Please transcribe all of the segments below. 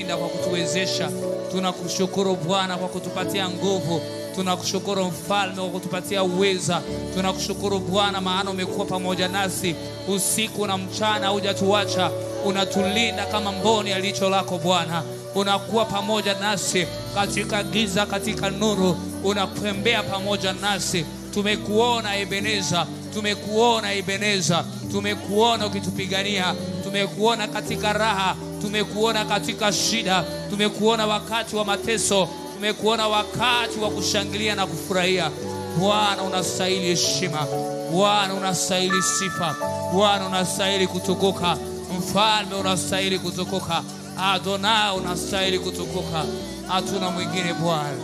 Kwa kutuwezesha. Tunakushukuru Bwana kwa kutupatia nguvu. Tunakushukuru Mfalme kwa kutupatia uweza. Tunakushukuru Bwana maana umekuwa pamoja nasi usiku na mchana, hujatuacha. Unatulinda kama mboni ya jicho lako Bwana. Unakuwa pamoja nasi katika giza, katika nuru, unatembea pamoja nasi. Tumekuona Ebeneza, tumekuona Ebeneza, tumekuona ukitupigania, tumekuona katika raha, tumekuona katika shida, tumekuona wakati wa mateso, tumekuona wakati wa kushangilia na kufurahia. Bwana unastahili heshima, Bwana unastahili sifa, Bwana unastahili kutukuka, Mfalme unastahili kutukuka, Adonai unastahili kutukuka. Hatuna mwingine Bwana,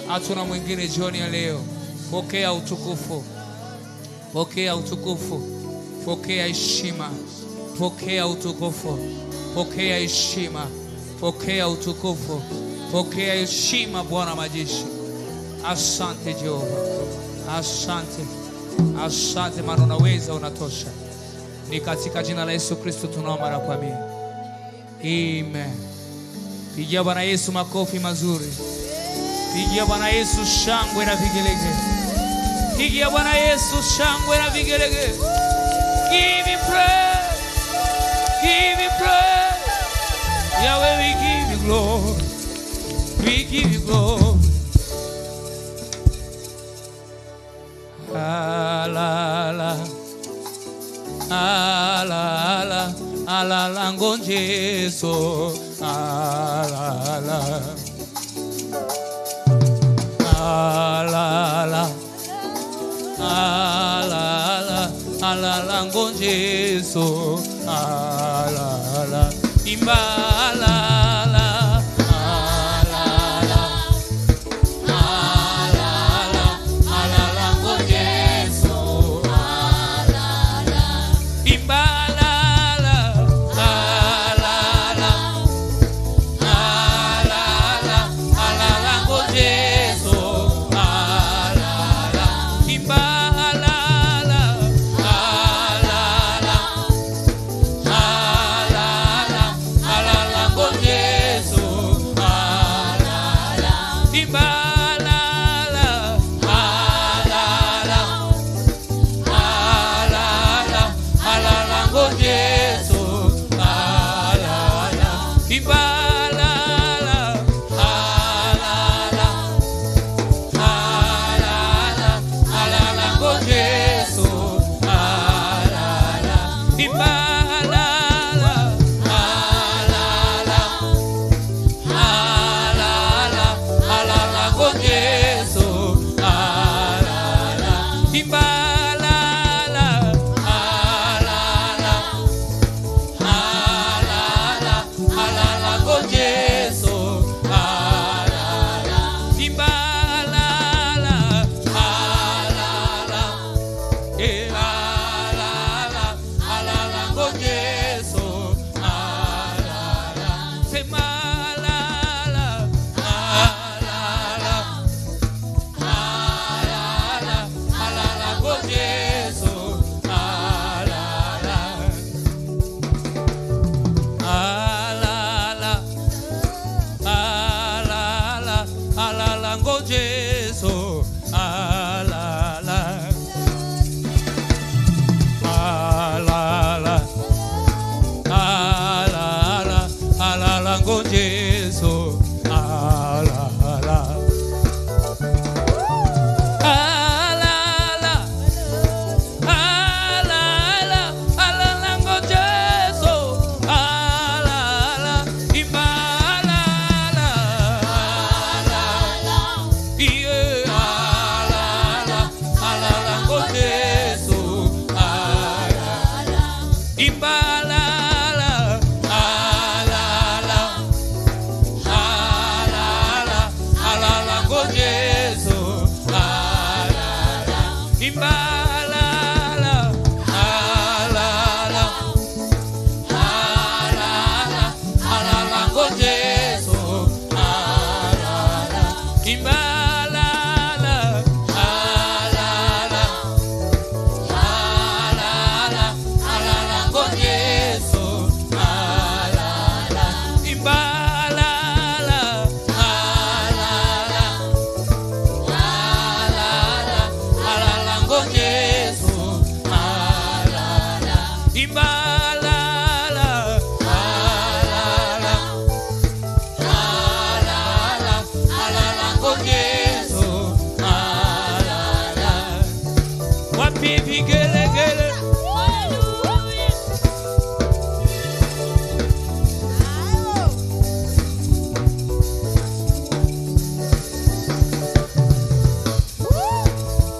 hatuna mwingine jioni ya leo. Pokea utukufu, pokea utukufu, pokea heshima, pokea utukufu, pokea heshima, pokea utukufu, pokea heshima Bwana majeshi. Asante Jehova, asante, asante maana unaweza, unatosha. Ni katika jina la Yesu Kristo tunaomba na kuamini. Amen. Pigia Bwana Yesu makofi mazuri. Pigia Bwana Yesu shangwe na vigelegele. Pigia Bwana Yesu shangwe na vigelegele. Give him praise. Give him praise. Yahweh, we give you glory. We give you glory. Alala. Alala. Alala ngonjeso. Alala. Alala. Alala. Alala ngonjeso. Alala. Imba alala. Alala. Alala. Alala ngonjeso. Alala. Imba alala. Alala. Alala. Alala ngonjeso. Alala. Imba alala. Alala. Alala. Alala ngonjeso. Alala. Imba alala. Alala. Alala. Alala ngonjeso. Alala. Imba alala. Alala. Alala. Alala ngonjeso. Alala. Imba alala. Alala. Alala. Alala ngonjeso. Alala. Imba alala. Alala. Alala. Alala ngonjeso. Alala. Imba alala. Alala. Eh, alala. Alala ngonjeso. Alala. Sema alala. Alala. Alala. Alala ngonjeso. Alala. Alala. Alala. Alala ngonjeso. Alala. Alala. Alala. Alala ngonjeso. Alala. Alala. Alala. Alala ngonjeso. Alala. Imba alala. Alala. Iye alala. Alala ngonjeso. Alala. Imba alala. Alala. Alala. Alala ngonjeso. Alala. Imba alala. Alala. Alala. Alala ngonjeso. Alala. Imba alala. Alala. Alala. Alala ngonjeso. Alala. Imba alala. vigelegele.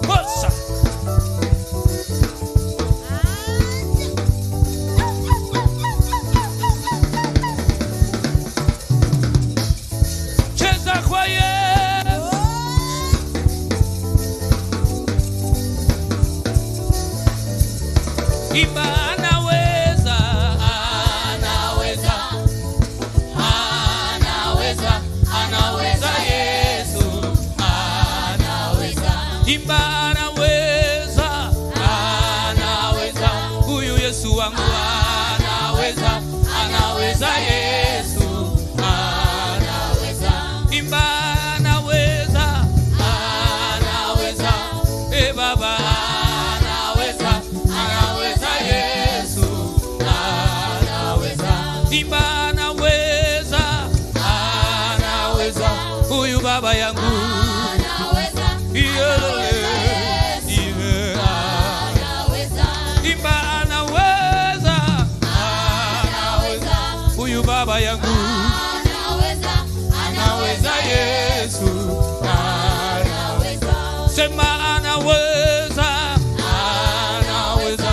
Moça. Cheza kwa Yesu. Imba anaweza, anaweza, anaweza, anaweza Yesu, anaweza. Imba anaweza, anaweza, huyu Yesu wangu anaweza, anaweza Yesu, anaweza. Imba anaweza, anaweza, e Baba anaweza, anaweza Yesu, anaweza. Imba anaweza, anaweza, huyu baba yangu. Imba anaweza, anaweza, huyu baba yangu anaweza Yesu, anaweza. Sema anaweza, anaweza,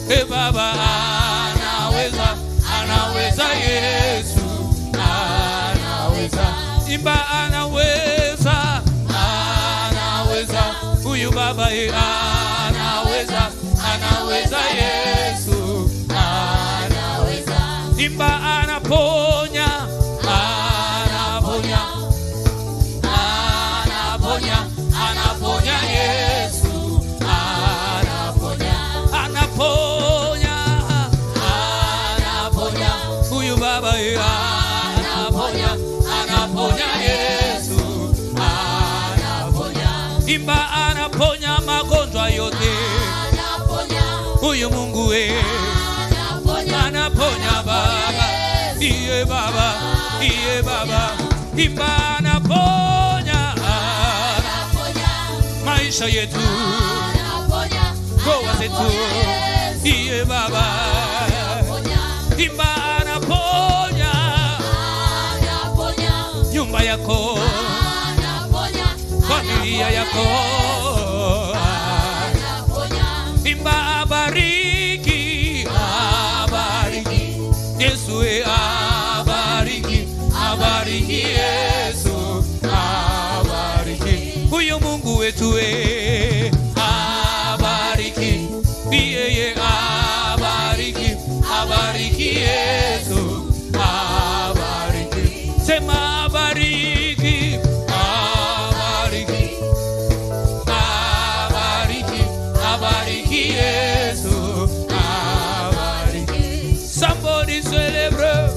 e baba anaweza, anaweza Yesu, anaweza. Imba anaweza, anaweza, huyu baba ye anaweza, anaweza Yesu, anaweza. Imba anaponya, anaponya, anaponya, anaponya Yesu, anaponya, anaponya, anaponya, huyu baba ye anaponya, anaponya Yesu, anaponya. Imba anaponya magonjwa yote, huyu Mungu we anaponya baba, iye baba, iye baba. Imba anaponya maisha yetu, ndoa zetu, iye baba. Imba anaponya nyumba yako, familia yako. Imba abariki, abariki Yesu, e abariki, abariki Yesu, abariki huyo Mungu wetu, e abariki, yeye abariki, abariki Yesu, abariki. Sema abariki, abariki, abariki, abariki Yesu, abariki. Somebody celebrate.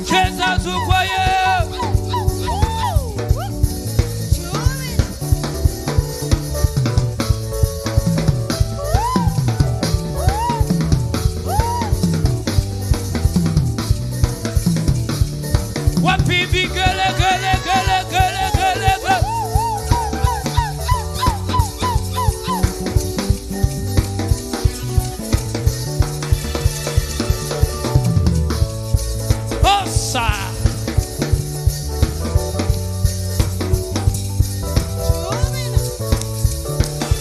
Cheza tu kwa Yesu. Wapi vigele gele gele gele gele gele. Osa.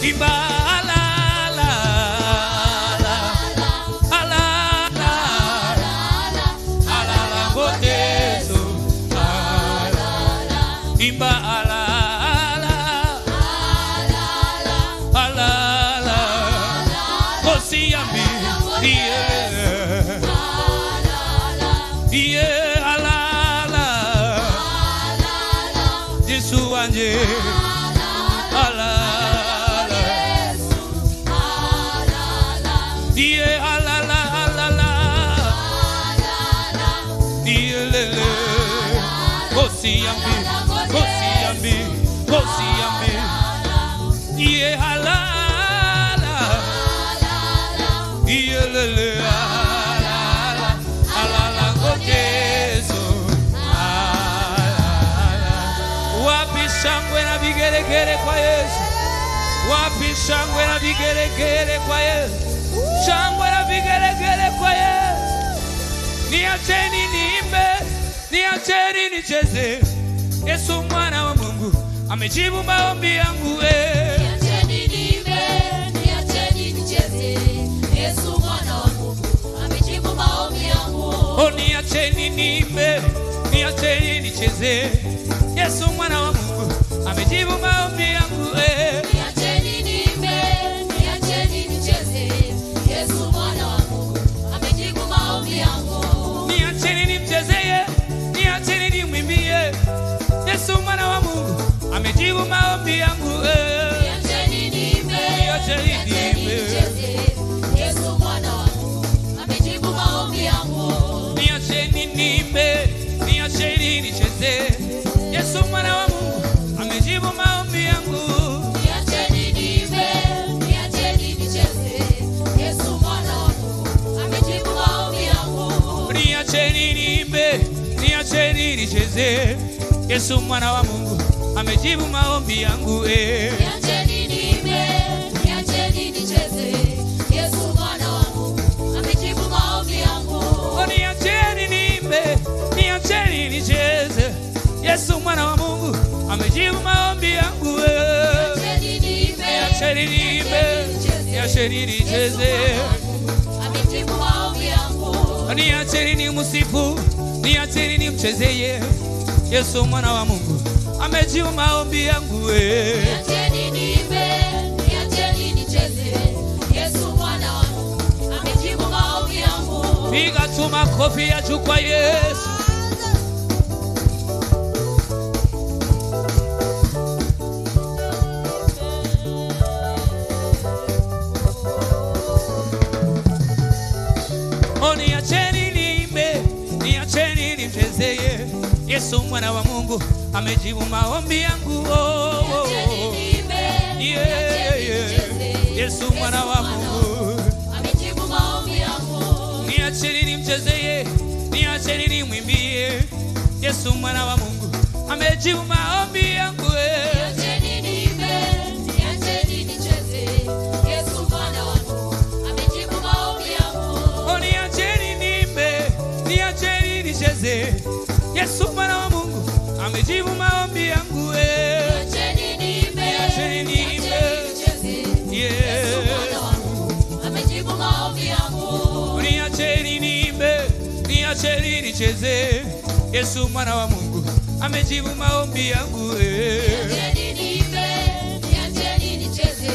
Imba la la la la la la la gotezo Imba ala ala ala ala Kosiyambi iye iye ala ala Yesu wanje ala ala iye ala ala ala ala iye lele Kosiyambi Kosiyambi Kosiyambi iye ala ala vigelegele kwa Yesu? Wapi shangwe na vigelegele kwa Yesu? Shangwe na vigelegele kwa Yesu. Niacheni niimbe, niacheni nicheze. Yesu mwana wa Mungu amejibu maombi yangu. Niacheni niimbe, niacheni nicheze. Yesu mwana wa Mungu amejibu maombi yangu. Oh, niacheni niimbe, niacheni nicheze. Yesu mwana wa Mungu amejibu maombi yangu. Niacheni niimbe, niacheni nicheze. Yesu mwana wa Mungu amejibu maombi yangu. Niacheni nimchezee, niacheni nimwimbie. Yesu mwana wa Mungu amejibu maombi yangu. Niacheni niimbe, Niacheni niimbe. nicheze. Yesu mwana wa Mungu amejibu maombi yangu. Niacheni niimbe, niacheni nicheze. Yesu mwana wa Mungu amejibu maombi yangu. Niacheni niimbe, niacheni nicheze. Yesu mwana wa Mungu amejibu maombi yangu. Niacheni niimbe, niacheni nicheze. Yesu mwana wa Mungu amejibu maombi yangu. Niacheni niimbe, niacheni nicheze. Yesu mwana wa Mungu amejibu maombi yangu. Oh, niacheni niimbe, niacheni nicheze. Yesu mwana wa Mungu amejibu maombi yangu. Niacheni niimbe, Niacheni niimbe, niacheni nicheze. Yesu mwana wa Mungu amejibu maombi yangu. Niacheni nimsifu, niacheni nimchezeye. Yesu mwana wa Mungu amejibu maombi yangu. Niacheni niimbe, niacheni nicheze. Yesu mwana wa Mungu amejibu maombi yangu. Piga tu makofi ya juu kwa Yesu. Oh, niacheni niimbe, niacheni nimchezeye. Yesu mwana wa Mungu amejibu maombi yangu. Oh, oh, Niacheni oh. niimbe, Yeah, niacheni yeah. nicheze. Yesu mwana wa Mungu. Amejibu maombi yangu. Niacheni nimchezeye, niacheni nimwimbie. Yesu mwana wa Mungu amejibu maombi yangu. Niacheni niimbe, niacheni nicheze. Yesu mwana wa Mungu amejibu maombi yangu. Oh, niacheni niimbe, niacheni nicheze. Yesu mwana wa Mungu amejibu maombi yangu. Niacheni niimbe, Niacheni niimbe. niacheni nicheze. Yeah. Yesu mwana wa Mungu amejibu maombi yangu. Niacheni niimbe, niacheni nicheze. Yesu mwana wa Mungu amejibu maombi yangu. Niacheni niimbe, niacheni nicheze.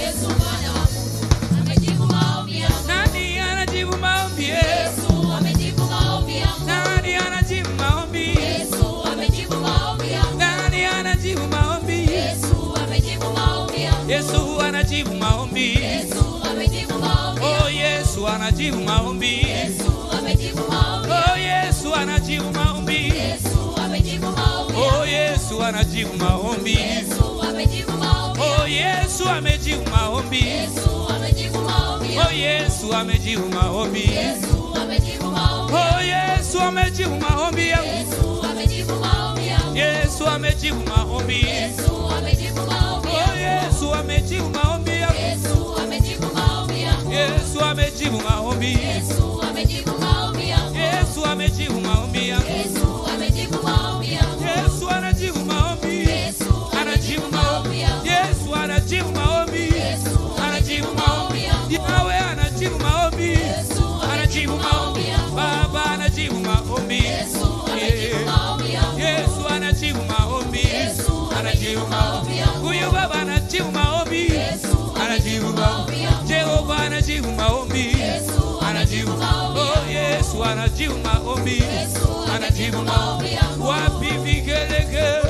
Yesu mwana wa Mungu amejibu maombi yangu. Nani anajibu maombi? Yesu amejibu maombi yangu. Nani anajibu maombi? Yesu amejibu maombi yangu. Nani anajibu maombi? Yesu amejibu maombi yangu. Yesu anajibu maombi. Yesu amejibu maombi Oh, yangu. Yesu anajibu maombi. Yesu amejibu maombi Oh, yangu. Yesu anajibu maombi. Yesu amejibu maombi Oh, yangu. Yesu anajibu maombi. Yesu amejibu maombi Oh, yangu. Yesu amejibu maombi. Yesu amejibu maombi Oh, yangu. Yesu amejibu maombi. Yesu amejibu maombi Oh, yangu. Yesu amejibu maombi yangu. Yesu amejibu maombi yangu. Yesu amejibu maombi. Yesu amejibu maombi Oh, yangu. Yesu amejibu maombi yangu. Yesu amejibu maombi yangu. Yesu amejibu maombi. Yesu amejibu maombi yangu. Yesu amejibu maombi yangu. Yesu amejibu maombi yangu. Yesu anajibu maombi. Yesu Anajibu maombi. yangu. Yesu anajibu maombi. Yesu Anajibu maombi. yangu. Yawe anajibu maombi. Yesu Anajibu maombi. yangu. Baba anajibu maombi. Yesu amejibu maombi yangu. Yesu anajibu maombi. Yesu Anajibu maombi. yangu. Huyu baba anajibu maombi. Yesu Anajibu maombi. yangu. Jehova anajibu maombi. Yesu Anajibu maombi Oh, Yesu anajibu maombi. Yesu Anajibu maombi yangu. Wapi vigelegele?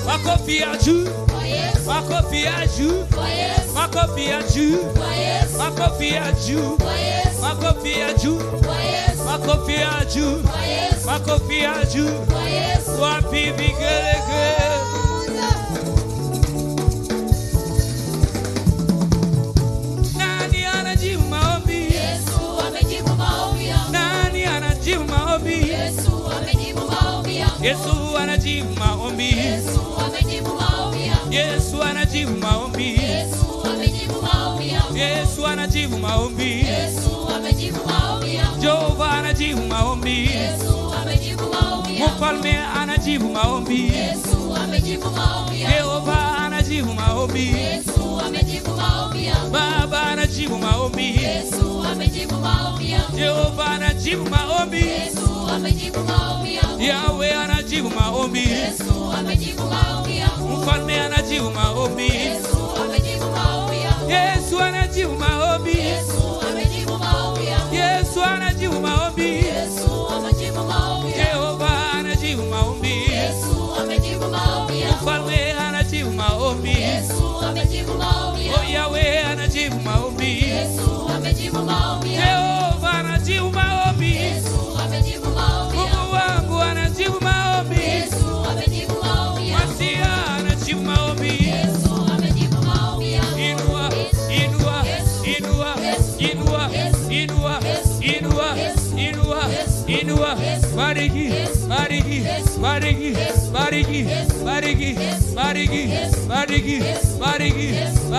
Makofi ya juu, Kwa Yesu, makofi ya juu, kwa Yesu, makofi ya juu, kwa Yesu, makofi ya juu, kwa Yesu, makofi ya juu, kwa Yesu, makofi ya juu, kwa Yesu, makofi ya juu. kwa Yesu. Wapi vigelegele? Nani anajibu maombi? Yesu amejibu maombi yangu. Nani yangu. Yesu anajibu maombi. Yesu amejibu maombi yangu. Yesu anajibu maombi. Yesu amejibu maombi yangu. Yesu anajibu maombi. Yesu amejibu maombi yangu. Jehova anajibu maombi. Yesu amejibu maombi yangu. Mfalme anajibu maombi. Yesu amejibu maombi yangu. Jehova anajibu maombi. Yesu amejibu maombi yangu. Baba anajibu maombi. Yesu amejibu maombi yangu. Jehova anajibu maombi. Yesu amejibu maombi yangu. Yahweh anajibu maombi. Yesu amejibu maombi yangu. Mfalme anajibu maombi. Yesu amejibu maombi yangu. Yesu anajibu maombi. Yesu amejibu maombi yangu. Yesu anajibu maombi. Yesu amejibu maombi yangu. Jehova anajibu maombi. Yesu amejibu maombi yangu. Mfalme anajibu maombi. Yesu amejibu maombi Oh, yangu. Yahweh anajibu maombi. Yesu amejibu maombi yangu. Jehova anajibu maombi. Yesu amejibu maombi yangu. Mungu wangu anajibu maombi. Yesu amejibu maombi yangu. Masia anajibu maombi. Yesu amejibu maombi yangu. Inua, inua, inua, inua, inua, inua, inua, inua. Bariki, bariki, bariki, bariki, bariki, bariki, bariki, bariki,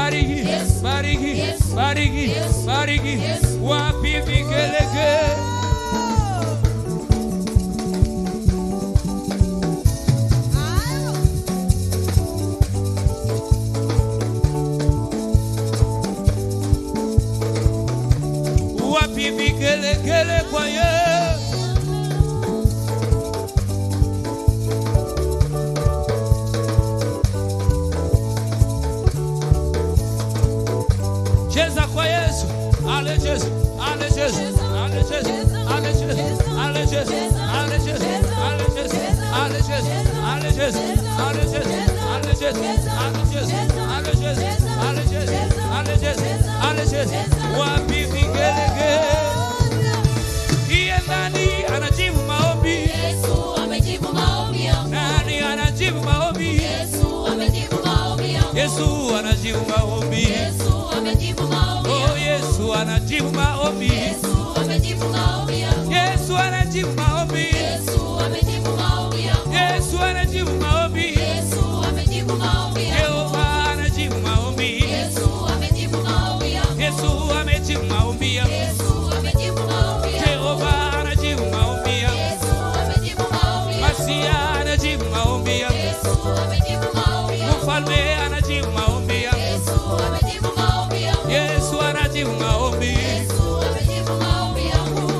bariki, bariki, bariki, bariki. Wapi vigelegele? Wapi vigelegele kwa Yesu? Cheza kwa Yesu. Ale Yesu, ale Yesu, ale Yesu, ale Yesu, ale Yesu, ale Yesu, ale Yesu, ale Yesu, ale Yesu, ale Yesu, ale Yesu, ale Yesu, ale Yesu, ale Yesu, ale Yesu, ale Yesu. Wapi vigelegele? Iye nani anajibu maombi? Yesu amejibu maombi yangu. Nani anajibu maombi? Yesu amejibu maombi yangu. Yesu anajibu maombi. Yesu amejibu maombi Oh, yangu. Yesu anajibu maombi. Yesu amejibu maombi yangu. Yesu anajibu maombi. Yesu amejibu maombi yangu. Yesu anajibu maombi. Yesu amejibu maombi yangu. Jehova anajibu maombi. Yesu amejibu maombi yangu. Yesu amejibu maombi yangu. Yesu amejibu maombi yangu. Jehova anajibu maombi yangu. Yesu amejibu maombi yangu. Masia anajibu maombi yangu. Yesu amejibu maombi yangu. Mfalme anajibu maombi yangu. Yesu amejibu maombi yangu. Yesu anajibu maombi. Yesu amejibu maombi yangu.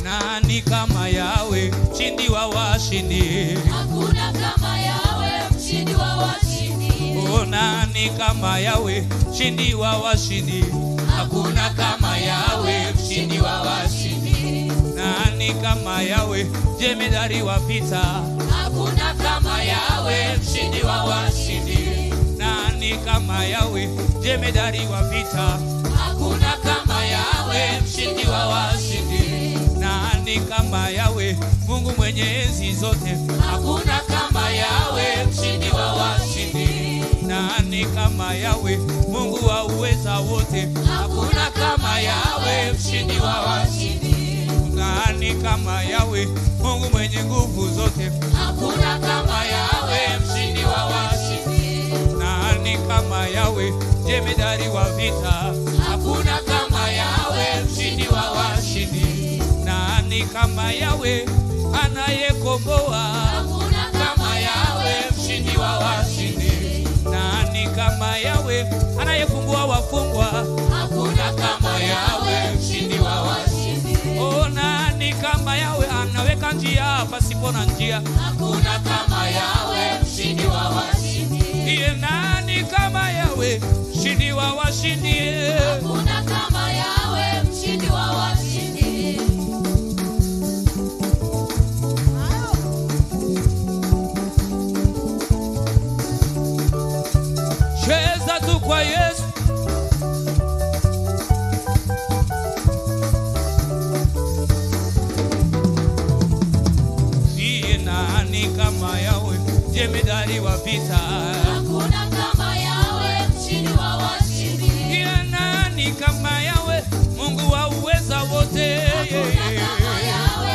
Nani kama Yawe, mshindi wa washindi? Hakuna kama Yawe, mshindi wa washindi. Oh, nani kama Yawe, mshindi wa washindi? Hakuna kama Yawe, mshindi wa washindi. Nani kama Yawe, jemedari wa vita? Hakuna kama Yawe, mshindi wa washindi. Nani kama Yawe, jemedari wa vita? Hakuna kama Yawe, mshindi wa washindi. Nani kama Yawe, Mungu mwenye enzi zote? Hakuna kama Yawe, mshindi wa washindi. Nani kama Yawe, Mungu wa uweza wote? Hakuna kama Yawe, mshindi wa washindi. Nani kama Yawe, Mungu mwenye nguvu zote? Hakuna kama Yawe, mshindi wa washindi. Nani kama Yawe, jemedari wa vita? Hakuna kama Yawe, mshindi wa washindi. Nani kama Yawe, anayekomboa? Hakuna kama Yawe, mshindi wa washindi. Nani kama Yawe, anayefungua wafungwa? Hakuna kama Yawe, mshindi wa washindi. Oh, nani kama Yawe, anaweka njia pasipo na njia? Hakuna kama Yawe, mshindi wa washindi. Iye, nani kama Yawe, mshindi wa washindi? Hakuna kama Yawe, mshindi wa washindi. Cheza tu kwa Yesu. Iye, nani kama Yawe, jemedari wa vita? Hakuna kama Yawe, mshindi wa washindi. Iye, nani kama Yawe, Mungu wa uweza wote? Hakuna kama Yawe,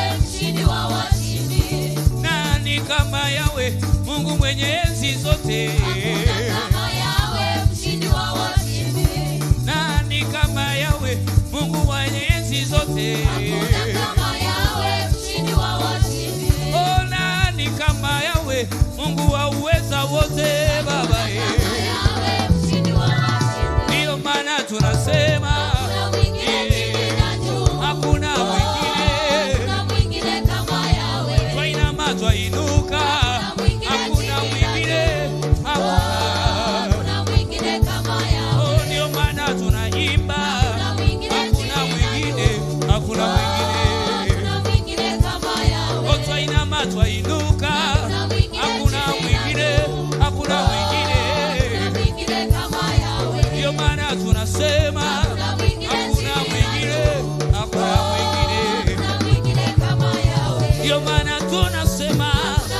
mwenye enzi zote. Hakuna kama Yahweh, mshindi wa washindi. Nani kama Yahweh, Mungu mwenye enzi zote. Hakuna kama Yahweh, mshindi wa washindi. Oh, nani kama Yahweh, Mungu wa uweza wote Baba. Kama Yahweh, mshindi wa washindi. Ndio maana tunasema Hakuna mwingine chini na juu. Hakuna mwingine. Hakuna mwingine kama Yahweh. Twainama twainuka, hakuna mwingine, hakuna. Hakuna mwingine kama Yahweh. Oh, ndio maana tunaimba Hakuna mwingine hakuna chini na mwingine, juu. hakuna mwingine. Hakuna mwingine kama Yahweh. Oh, twainama twainuka, Hakuna mwingine hakuna chini na mwingine, juu. hakuna mwingine. Hakuna mwingine kama Yahweh. Ndio maana tunasema Hakuna mwingine hakuna chini na mwingine, juu. hakuna mwingine. Hakuna mwingine kama Yahweh. Ndio maana tunasema Hakuna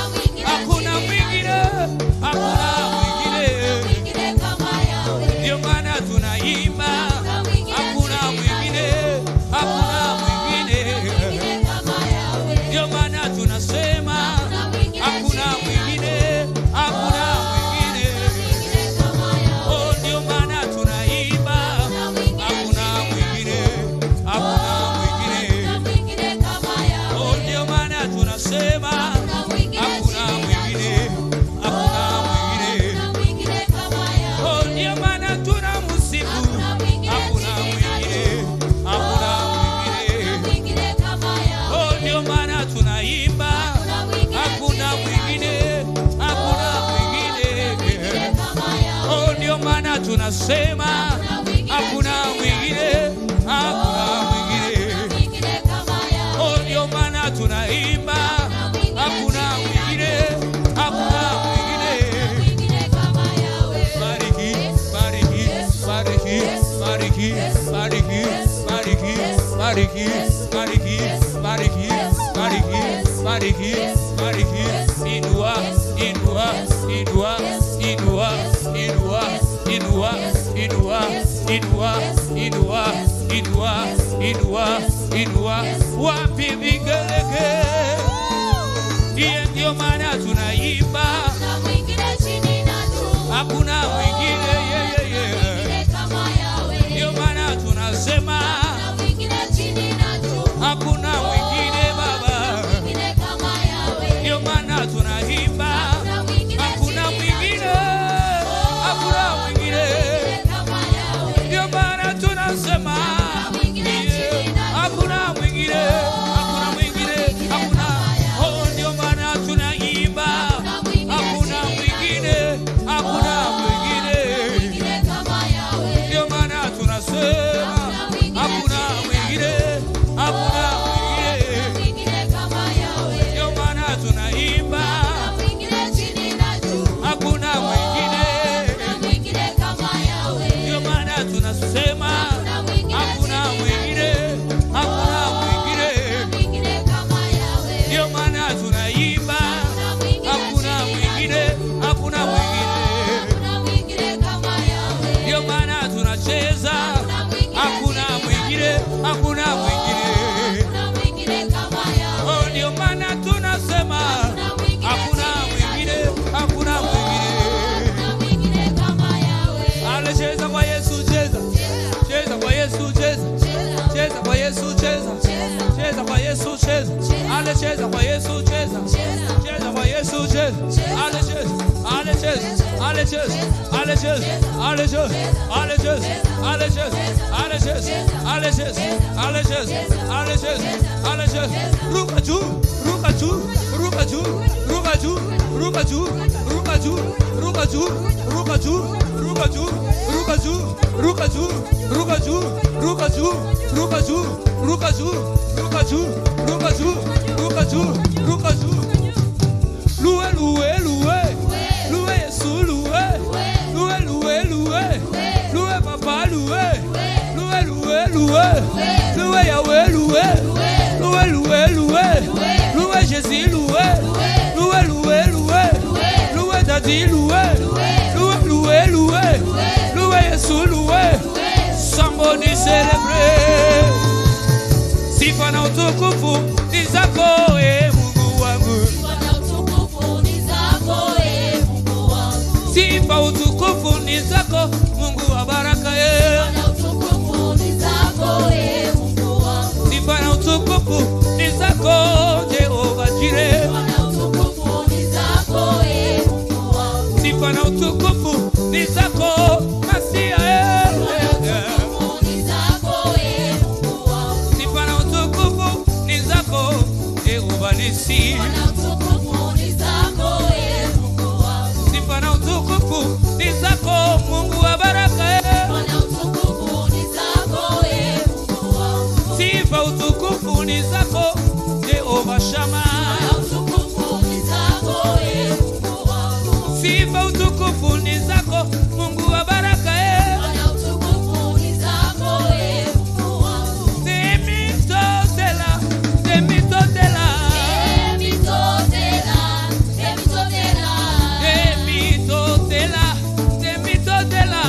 hakuna mwingine chini mwingine, na juu. hakuna mwingine. Hakuna mwingine kama Yahweh. Ndio maana tunaimba Hakuna mwingine hakuna chini na mwingine, juu. hakuna mwingine. Mwingine kama Yahweh. Ndio maana tunasema Hakuna mwingine hakuna chini na mwingine, juu. hakuna mwingine. Mwingine kama Yahweh. Oh, ndio maana tunaimba Hakuna mwingine hakuna chini na mwingine, juu. hakuna mwingine. Hakuna mwingine kama Oh, Yahweh. ndio maana tunasema Hakuna mwingine hakuna chini na mwingine, juu. hakuna mwingine. Hakuna mwingine kama Oh, Yahweh. ndio maana tunamsifu Hakuna mwingine hakuna chini na mwingine, juu. hakuna Hakuna mwingine. mwingine kama Oh, Yahweh. ndio maana tunaimba Hakuna mwingine hakuna chini na mwingine, juu. hakuna Hakuna mwingine. mwingine kama Oh, Yahweh. ndio maana tunasema Hakuna mwingine hakuna chini na mwingine, juu. hakuna Hakuna mwingine. mwingine kama Oh, Yahweh. ndio maana tunaimba Hakuna mwingine hakuna chini na mwingine, juu. hakuna mwingine. Hakuna mwingine kama Yahweh. Bariki, bariki, bariki, bariki, bariki, bariki, bariki, bariki, bariki, bariki, bariki, bariki. Inua, inua, inua, inua, inua, inua, inua, inua, inua, inua, inua, inua. Wapi vigelegele? Iye ndio maana tunaimba Hakuna mwingine chini na juu. hakuna mwingine, yeah, yeah, yeah. Mwingine kama Yahweh. Ndio maana tunasema Hakuna mwingine chini na juu. hakuna mwingine Baba. Mwingine kama Yahweh. Ndio maana tunaimba Hakuna mwingine hakuna chini na mwingine, juu. hakuna mwingine. Mwingine kama Yahweh. Ndio maana tunasema mwingine chini na juu. hakuna mwingine, hakuna mwingine, hakuna. Oh, ndio maana tunaimba hakuna mwingine, hakuna mwingine. Mwingine kama Yahweh. Ndio maana tunasema hakuna mwingine, hakuna mwingine. Mwingine kama Yahweh. Ndio maana tunaimba Hakuna mwingine chini na juu. hakuna mwingine. Hakuna mwingine kama Yahweh. Ndio maana tunasema Hakuna mwingine hakuna chini na mwingine, juu. hakuna mwingine. Mwingine kama Yahweh. Ndio maana tunaimba Hakuna hakuna mwingine chini na mwingine, juu. hakuna mwingine. Hakuna mwingine kama Yahweh. Ndio maana tunacheza Hakuna hakuna mwingine chini na mwingine, juu. hakuna mwingine. Hakuna mwingine kama Yahweh. Oh, ndio maana tunasema Hakuna mwingine hakuna chini na mwingine, juu. hakuna mwingine. Hakuna mwingine kama Yahweh. Ale cheza kwa Yesu, cheza. Cheza kwa Yesu, cheza. Cheza kwa Yesu, cheza. Cheza kwa Yesu, cheza. Ale cheza kwa Yesu, cheza. Cheza kwa Yesu, cheza. Ale cheza. Ale cheza. Ale cheza. Ale cheza. Ale cheza. Ale cheza. Ale cheza. Ale cheza. Ale cheza. Ale cheza. Ale cheza. Ale cheza. Ruka juu, ruka juu, ruka juu, ruka juu, ruka juu, ruka juu, ruka juu, ruka juu, ruka juu, ruka juu, ruka juu, ruka juu, ruka juu, ruka juu, ruka juu, ruka juu, ruka juu, ruka juu, ruka juu. Loué, loué, loué, loué Yesu, loué, loué, loué, loué, loué Papa, loué, loué, loué, loué, loué Yahweh, loué, loué, loué, loué, loué Jésus, loué, loué, loué, loué, loué Daddy, loué, loué, loué, loué, loué Yesu, loué. Somebody celebrate. Sifa na utukufu ni zako, e Mungu wangu. Sifa na utukufu ni zako, e ni zako Masia. Sifa na utukufu ni zako Yehova Nisi. Sifa na utukufu ni zako Mungu wa baraka. Sifa utukufu ni zako Yehova Shama. Sifa utukufu ni zako Mungu wa baraka. Temitotela, temitotela, temitotela, temitotela, temitotela,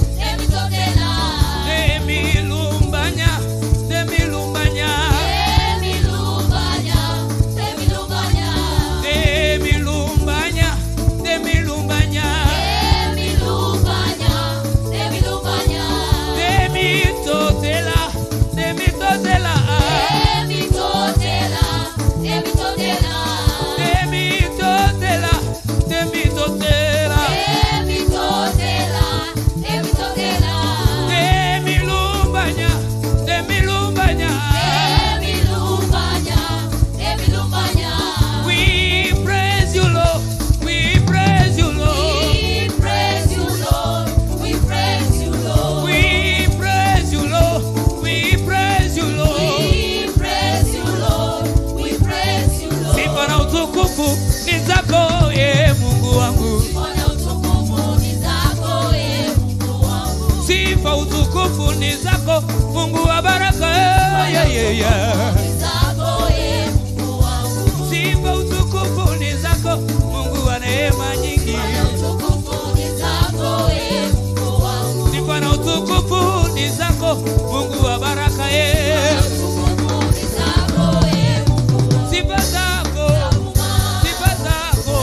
temitotela, temilumbanya, temilumbanya, temilumbanya, temilumbanya, temitotela, temitotela, temitotela, temitotela, temilumbanya, temilumbanya. We praise you, Lord. We praise you, Lord. We praise you, Lord. We praise you, Lord. We praise you, Lord. We praise you, Lord. We praise you, Lord. We praise you, Lord. Sifa na utukufu ni zako, ye Mungu wangu. Sifa na utukufu ni zako, ee Mungu wangu. Sifa utukufu ni zako, Mungu wa baraka. Yeah, yeah, yeah. Ni zako, ee Mungu wangu. Sifa utukufu ni zako, Mungu wa neema nyingi. Sifa na utukufu ni zako, ee Mungu wangu. Sifa na utukufu ni zako, Mungu wa baraka. Sifa na utukufu ni zako, ee Mungu wangu. Sifa zako, sifa zako,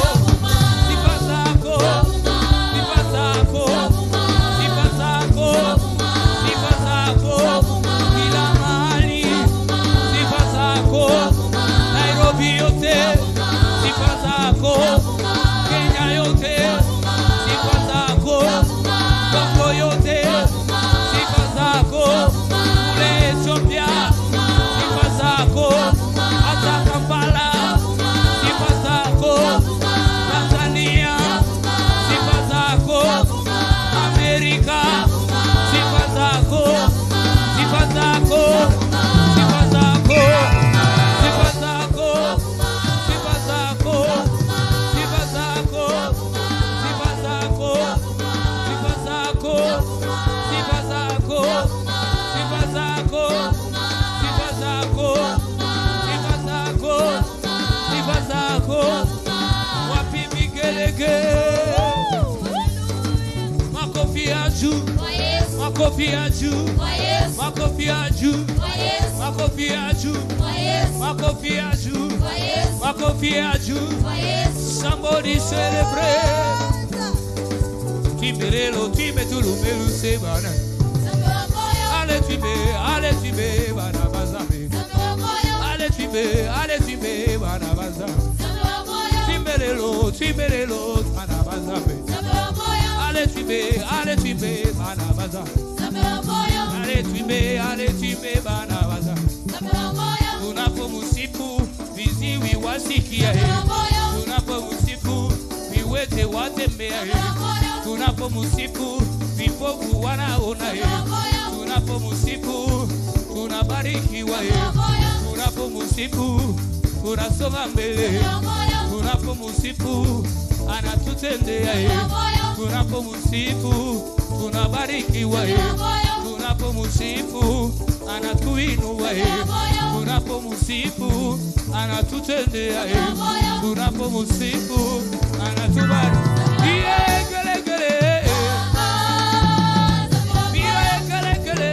sifa zako, sifa zako, sifa zako, sifa zako, kila mahali, sifa zako, Nairobi yote, sifa zako, Kenya yote, sifa zako, Kongo yote, sifa zako, kule Ethiopia, sifa zako, hata Kampala, sifa zako, Tanzania, sifa zako, Amerika, sifa zako, sifa zako, sifa zako, sifa zako, sifa zako, sifa zako, sifa zako, sifa zako, sifa zako, sifa zako, sifa zako, sifa zako, sifa zako. Wapi vigelegele? Makofi ya juu, Kwa Yesu, makofi ya juu, kwa Yesu, makofi ya juu, kwa Yesu, makofi ya juu, kwa Yesu, makofi ya juu, kwa Yesu, makofi ya juu. kwa Yesu. Somebody celebrate. Timbelelo, timbe tulumelu sebana. Ale timbe, ale timbe bana bazame. Ale timbe, ale timbe bana bazame. Timbelelo, timbelelo bana bazame. Ale timbe, ale timbe bana bazame. Ale timbe, ale timbe bana bazame. Tunapomsifu viziwi wasikia, tunapomsifu viwete watembea, tunapomsifu vipofu wanaona, tunapomsifu tunabarikiwa, tunapomsifu tunasonga mbele, tunapomsifu anatutendea, tunapomsifu tunabarikiwa, tunapomsifu anatuinua, tunapomsifu anatutendea, tunapomsifu anatubariki. Iyegelegele, iyegelegele,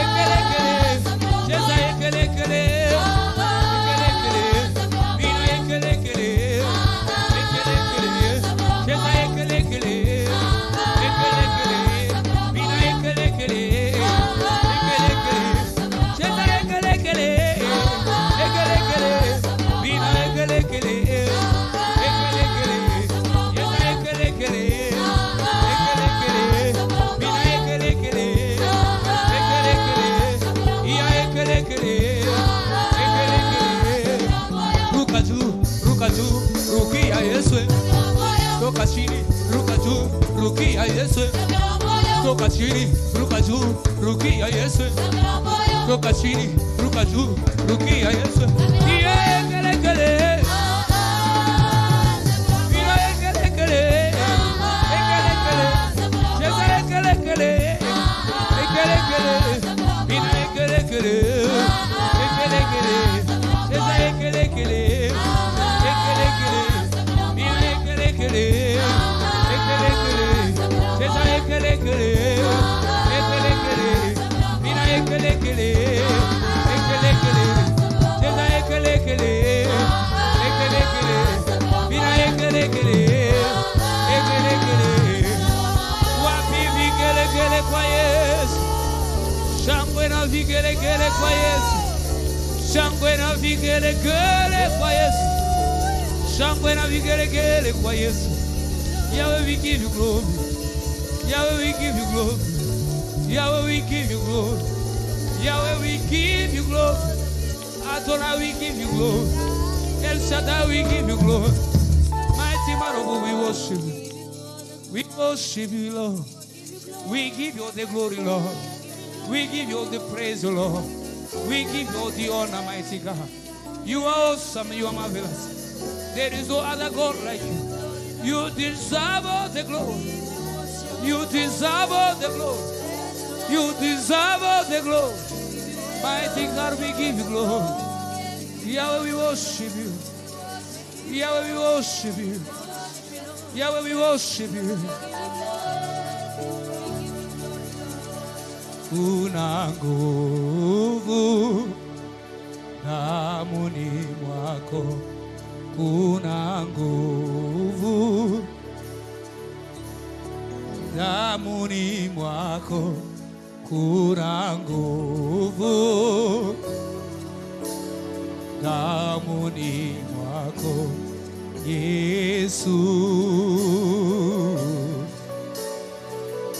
egelegele, cheza egelegele, egelegele, mina egelegele, egelegele, cheza egelegele, egelegele, mina egelegele, egelegele, cheza. Toka chini, ruka juu, rukia Yesu. Toka chini, ruka juu, rukia Yesu. Toka chini, ruka juu, rukia Yesu. Iye kele kele. Iye kele kele. Kele kele. Cheza kele kele. Kele kele. Iye kele kele. Kele kele. Cheza kele kele. Kele kele. Iye kele kele. Kele kele. Cheza kele kele. Kele kele. Iye kele kele. Kele kele. Cheza kele kele. Kele kele. Iye kele kele. Kele kele. Wapi vigelegele kwa Yesu. Shangwe na vigelegele kwa Yesu. Shangwe na vigelegele kwa Yesu. Shangwe na vigelegele kwa Yesu. Yahweh, we give you glory. Yahweh, we give you glory. Yahweh, we give you glory. Yahweh, we give you glory. Adonai, we give you glory. El Shaddai, we give you glory. Mighty man of God, we worship you. We worship you, Lord. We give you all the glory, Lord. We give you all the praise, Lord. We give you all the honor, mighty God. You are awesome, you are marvelous. There is no other God like you. You deserve all the glory. You deserve all the glory. You deserve all the glory. Mighty God, we give you glory. Yahweh, we worship you. Yahweh, we worship you. Yahweh, we worship you. Kuna nguvu damuni mwako, kuna nguvu damuni mwako, kuna nguvu damuni mwako Yesu.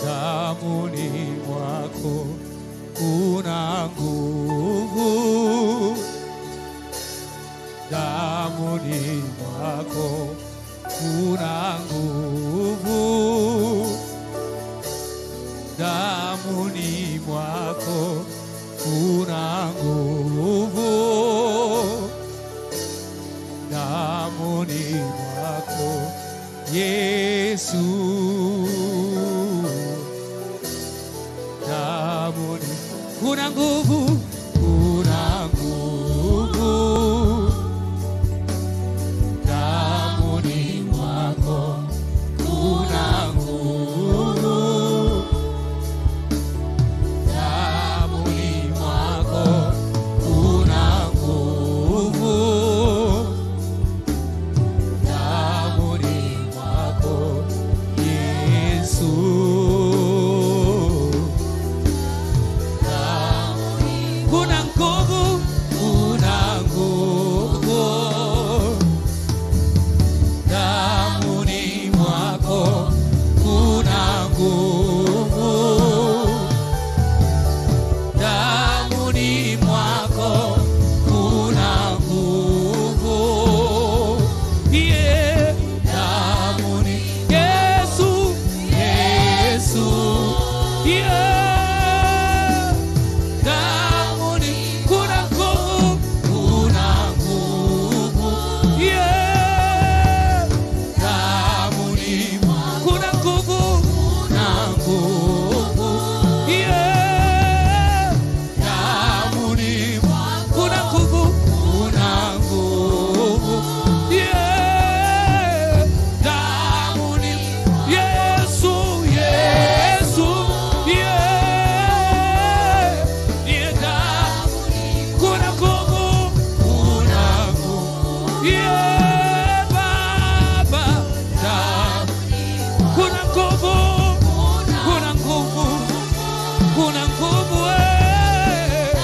Damuni mwako kuna nguvu, damuni mwako kuna nguvu, damuni mwako kuna nguvu, damuni mwako Yesu. Damuni kuna nguvu, kuna nguvu damuni mwako, kuna nguvu damuni mwako, kuna nguvu damuni mwako Yesu. Kuna nguvu, kuna nguvu damuni mwako, kuna nguvu damuni mwako, kuna nguvu. Yeah, damuni Yesu, Yesu, yeah. Damuni kuna nguvu, kuna nguvu. Yeah. Damuni kuna nguvu, kuna nguvu. Yeah. Damuni kuna nguvu, kuna nguvu. Yeah. Damuni Yesu, Yesu, yeah. Yeah, kuna nguvu, kuna nguvu. Yeah, Baba, kuna nguvu, kuna nguvu, kuna nguvu, eh.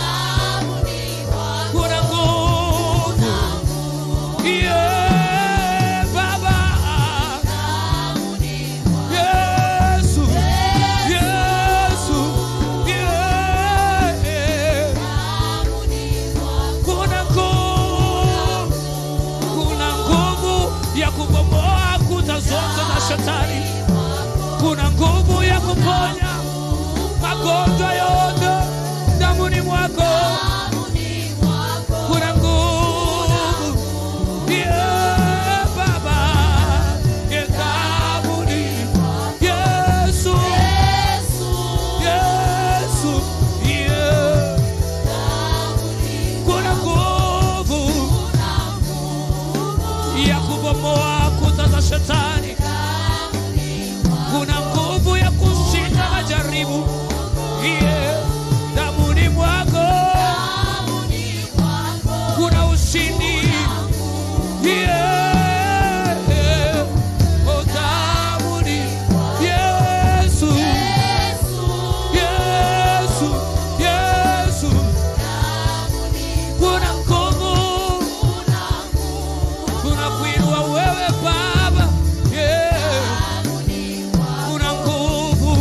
Kuna nguvu. Yeah, Baba. Yesu, Yesu, yeah. Kuna nguvu, kuna nguvu ya kubomoa kuta kuta zote za shetani. Kuna nguvu ya kuponya magonjwa yote damuni mwako. Kuna nguvu yeah, Baba yeah, damuni Yesu, Yesu yeah. Kuna nguvu ya kubomoa kuta za shetani. Kuna nguvu ya kushinda majaribu yeah, damuni mwako. Kuna ushindi yeah, oh, damuni Yesu, Yesu, Yesu. Kuna nguvu, tunakuinua wewe Baba yeah. Kuna nguvu,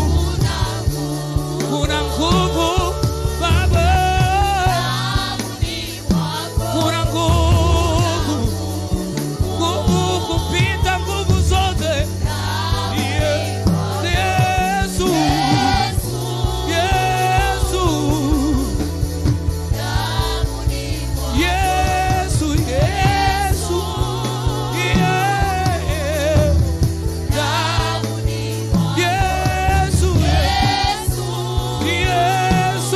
kuna nguvu Baba, kuna nguvu, nguvu kupita nguvu zote yeah. Yesu, Yesu, Yesu, Yesu yeah. Yesu, Yesu, Yesu,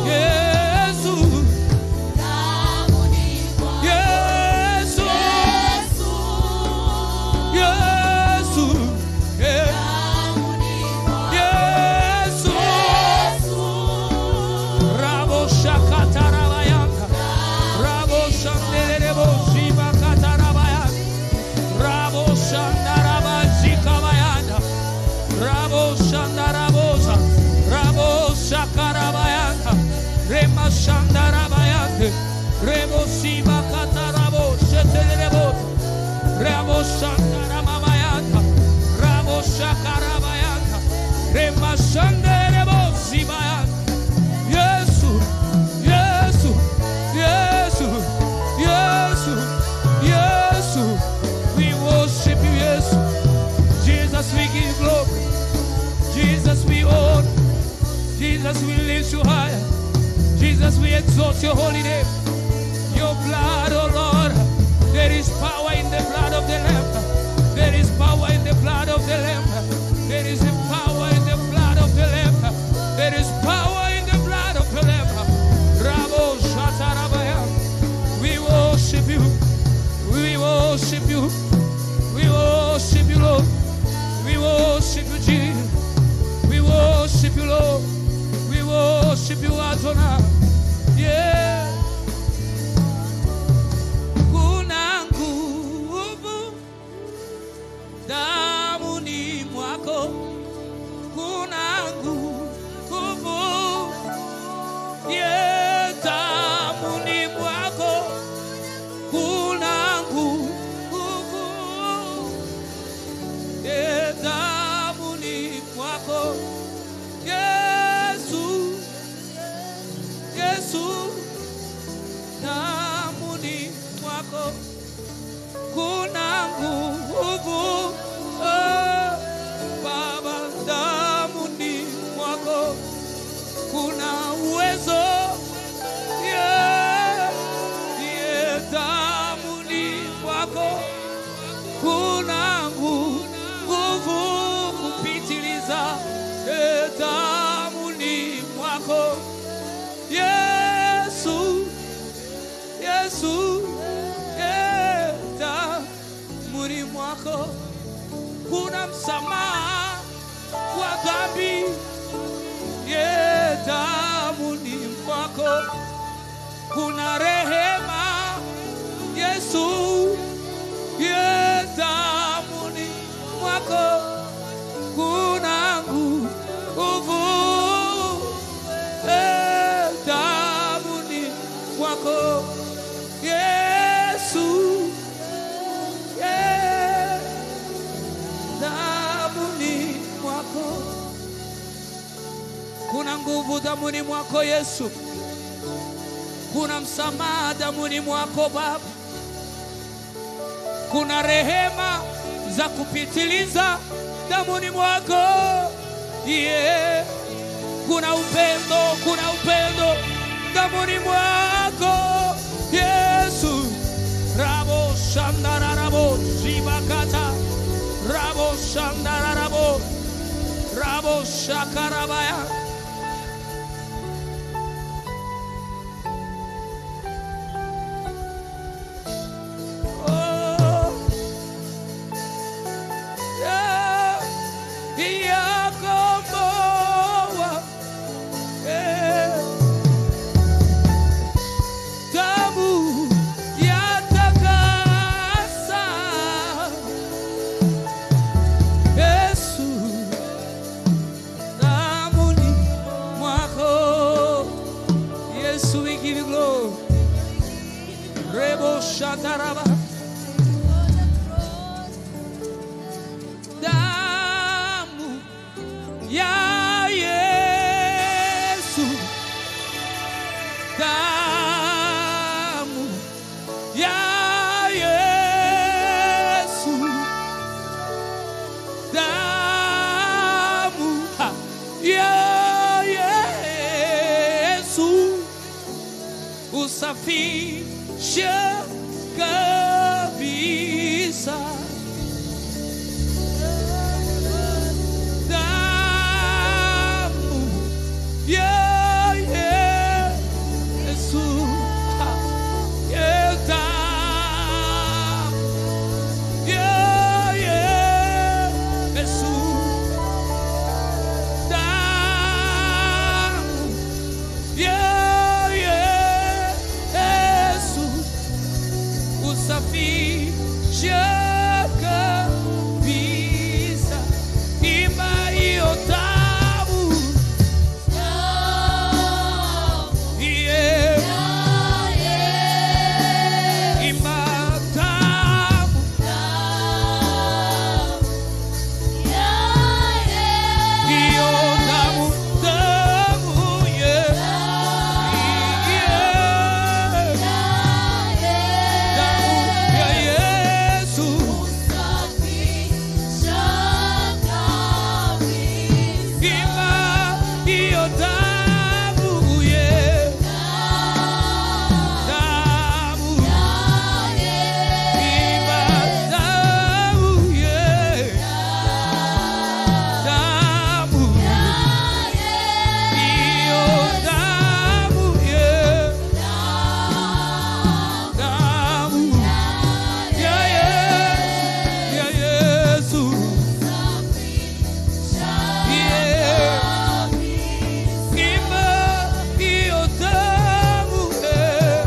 Yesu, Yesu, Yesu, Yesu. Rabo shakatarabayaka, rabo shanderebo shibakatarabaya, rabo shandarabazikabayanda, rabo shandarabosa, rabo shakarabayaka, rema shandarabayake, rebo shibakatarabo sheterebo, rabo shandaramabayaka, rabo shakarabayaka, rema shanderebo shibayaka. Yesu, Yesu, Yesu, Yesu, Yesu. We worship you, Yesu. Jesus, we give glory. Jesus, we honor. Jesus, we lift you higher. Jesus, we exalt your holy name. Your blood, oh Lord. There is power in the blood of the Lamb. There is power in the blood of the Lamb. There is power in the blood of the Lamb. There is power in the blood of the Lamb. Rabo Shatarabaya. We worship you. We worship you. We worship you, Lord. We worship you, Jesus. We worship you, Lord. We worship you, Adonai. Yeah. Kuna nguvu damuni mwako. Kuna nguvu yeah, damuni mwako. Kuna nguvu yeah, damuni mwako. Yesu, Yesu, damuni mwako kuna nguvu oh, Baba, damuni mwako kuna uwezo yeah, yeah, damuni mwako kuna nguvu kupitiliza yeah, damuni mwako Yesu, Yesu, yeah, damuni mwako kuna msamaha wa dhambi yeah, damuni mwako kuna rehema Yesu, yeah, damuni mwako kuna nguvu eh, damuni mwako Yesu, yeah, damuni mwako kuna nguvu damuni mwako Yesu. Kuna msamaha damuni mwako Baba, kuna rehema za kupitiliza damuni mwako. Yeah. Kuna upendo, kuna upendo damuni mwako Yesu. Rabo shandararabo shibakata, rabo shandararabo, rabo shakarabaya. Oh, yeah, yakomboa, yeah. Damu yatakasa, Yesu, damuni mwako. Yesu, we give you glory. Rebo shataraba. Damu ya Yesu, damu ya Yesu, damu ya Yesu, usafishe kabisa. Damu ya Yesu, damu ya Yesu, damu ya Yesu, usafishe kabisa. Imba hiyo damu, yeah. Imba damu, hiyo damu, damu, yeah. Yeah. Damu ya Yesu, imba hiyo damu, yeah. Damu, imba damu, yeah. Damu, hiyo damu, yeah. Damu ya Yesu, ya Yesu, yeah. Imba hiyo damu, eh.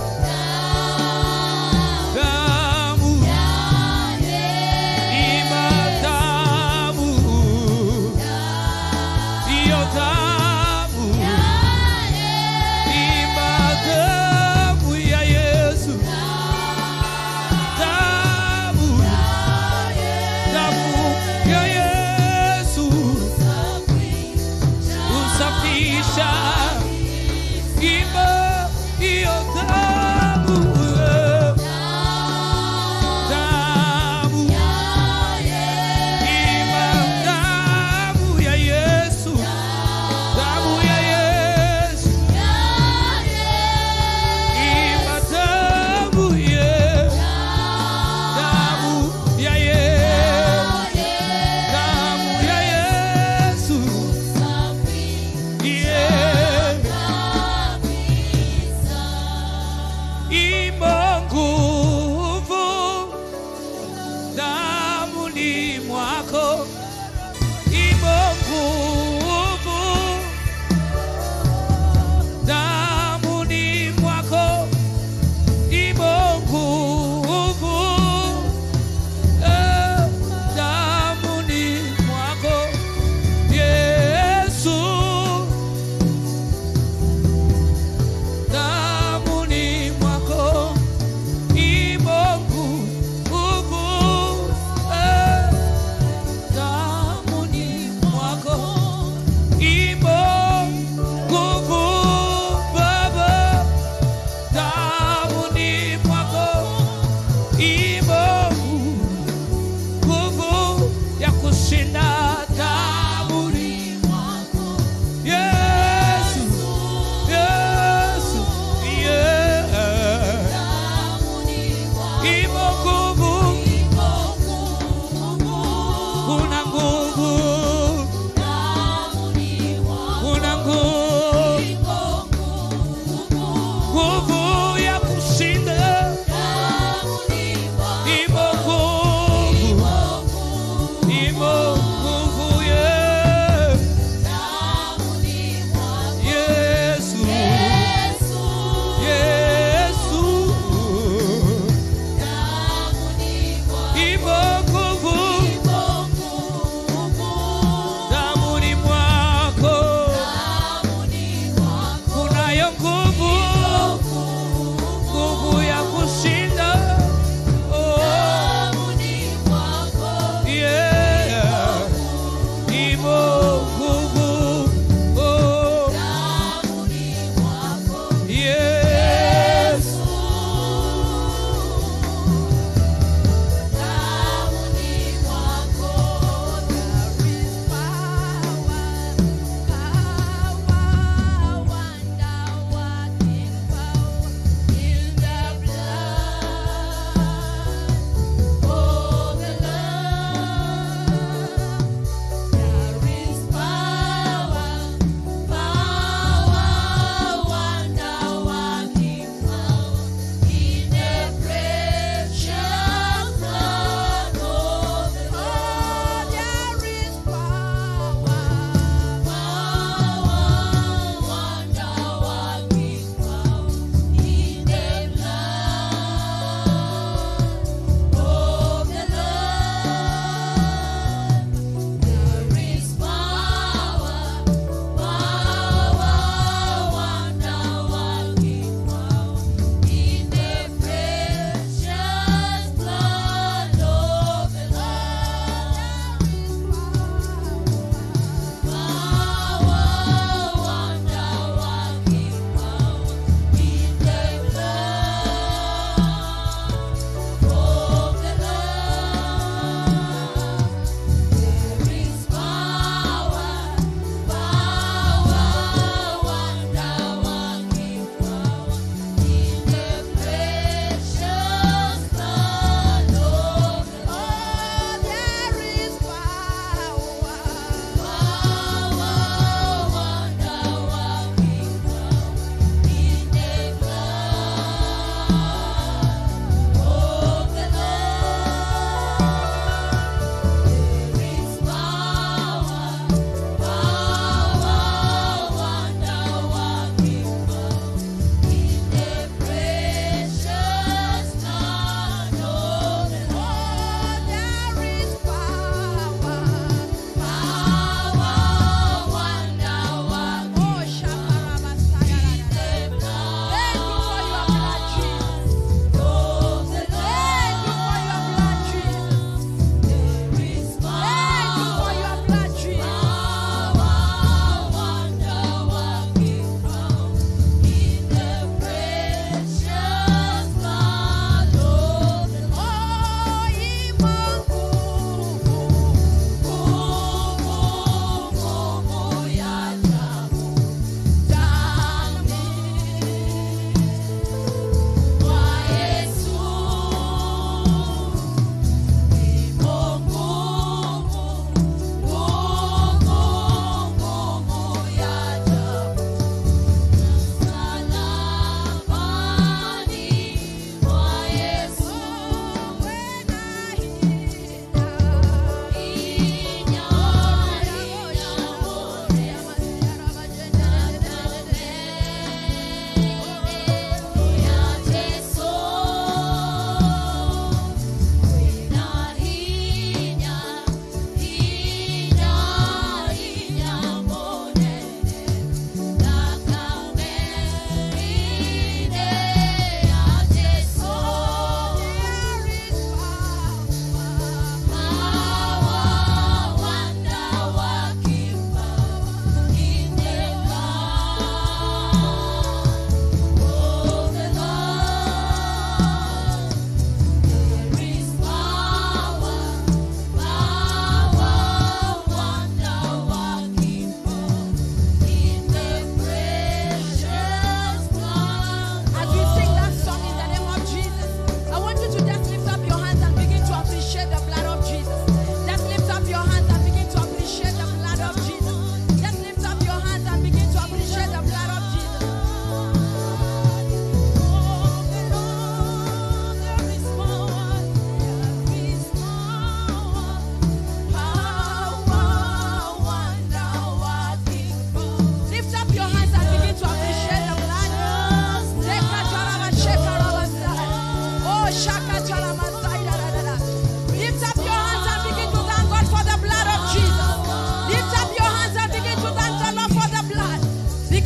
Damu, imba damu, hiyo damu, imba damu ya Yesu, damu, damu ya Yesu, usafisha. Imba hiyo damu, eh. Damu, imba damu ya Yesu, damu ya Yesu, imba damu, yeah. Damu ya Yesu, damu ya Yesu, yeah.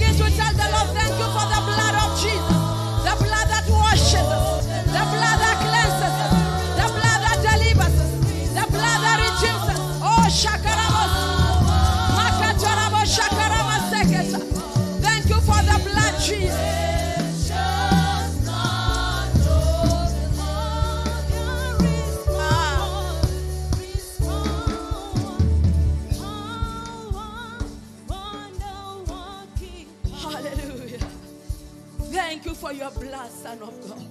Begin to tell the Lord, thank you for the blood of Jesus. The blood that washes us. The blood that cleanses us. The blood that delivers us. The blood that redeems us. Oh, shakaramos. Makatarabo shakarama seketa. Thank you for the blood, Jesus. Hallelujah. Thank you for your blood, Son of God.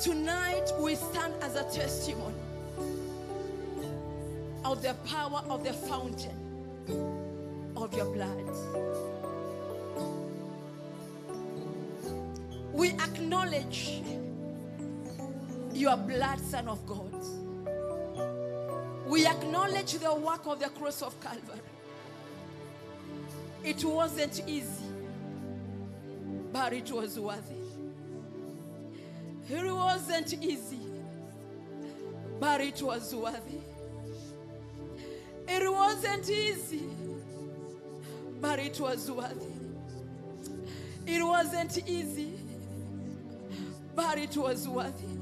Tonight we stand as a testimony of the power of the fountain of your blood. We acknowledge your blood, Son of God. We acknowledge the work of the cross of Calvary. It wasn't easy, but it was worthy. It wasn't easy, but it was worthy. It wasn't easy, but it was worthy. It wasn't easy, but it was worthy.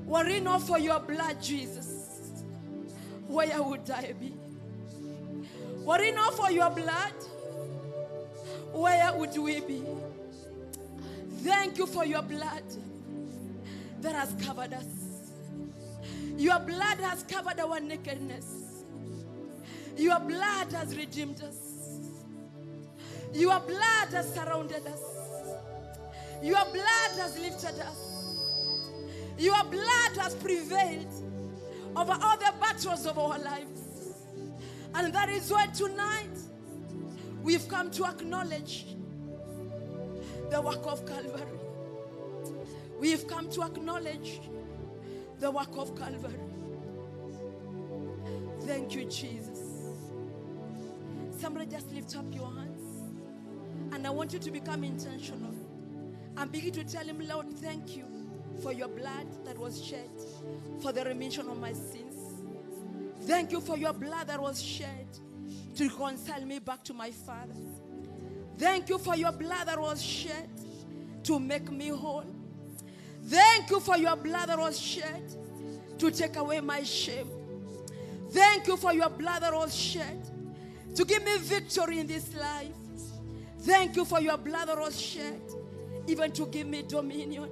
Were it not for your blood, Jesus, where would I be? Were it not for your blood, where would we be? Thank you for your blood that has covered us. Your blood has covered our nakedness. Your blood has redeemed us. Your blood has surrounded us. Your blood has lifted us. Your blood has prevailed over all the battles of our lives. And that is why tonight we've come to acknowledge the work of Calvary. We've come to acknowledge the work of Calvary. Thank you, Jesus. Somebody just lift up your hands. And I want you to become intentional. And begin to tell him, Lord, thank you for your blood that was shed for the remission of my sins. Thank you for your blood that was shed to reconcile me back to my Father. Thank you for your blood that was shed to make me whole. Thank you for your blood that was shed to take away my shame. Thank you for your blood that was shed to give me victory in this life. Thank you for your blood that was shed even to give me dominion.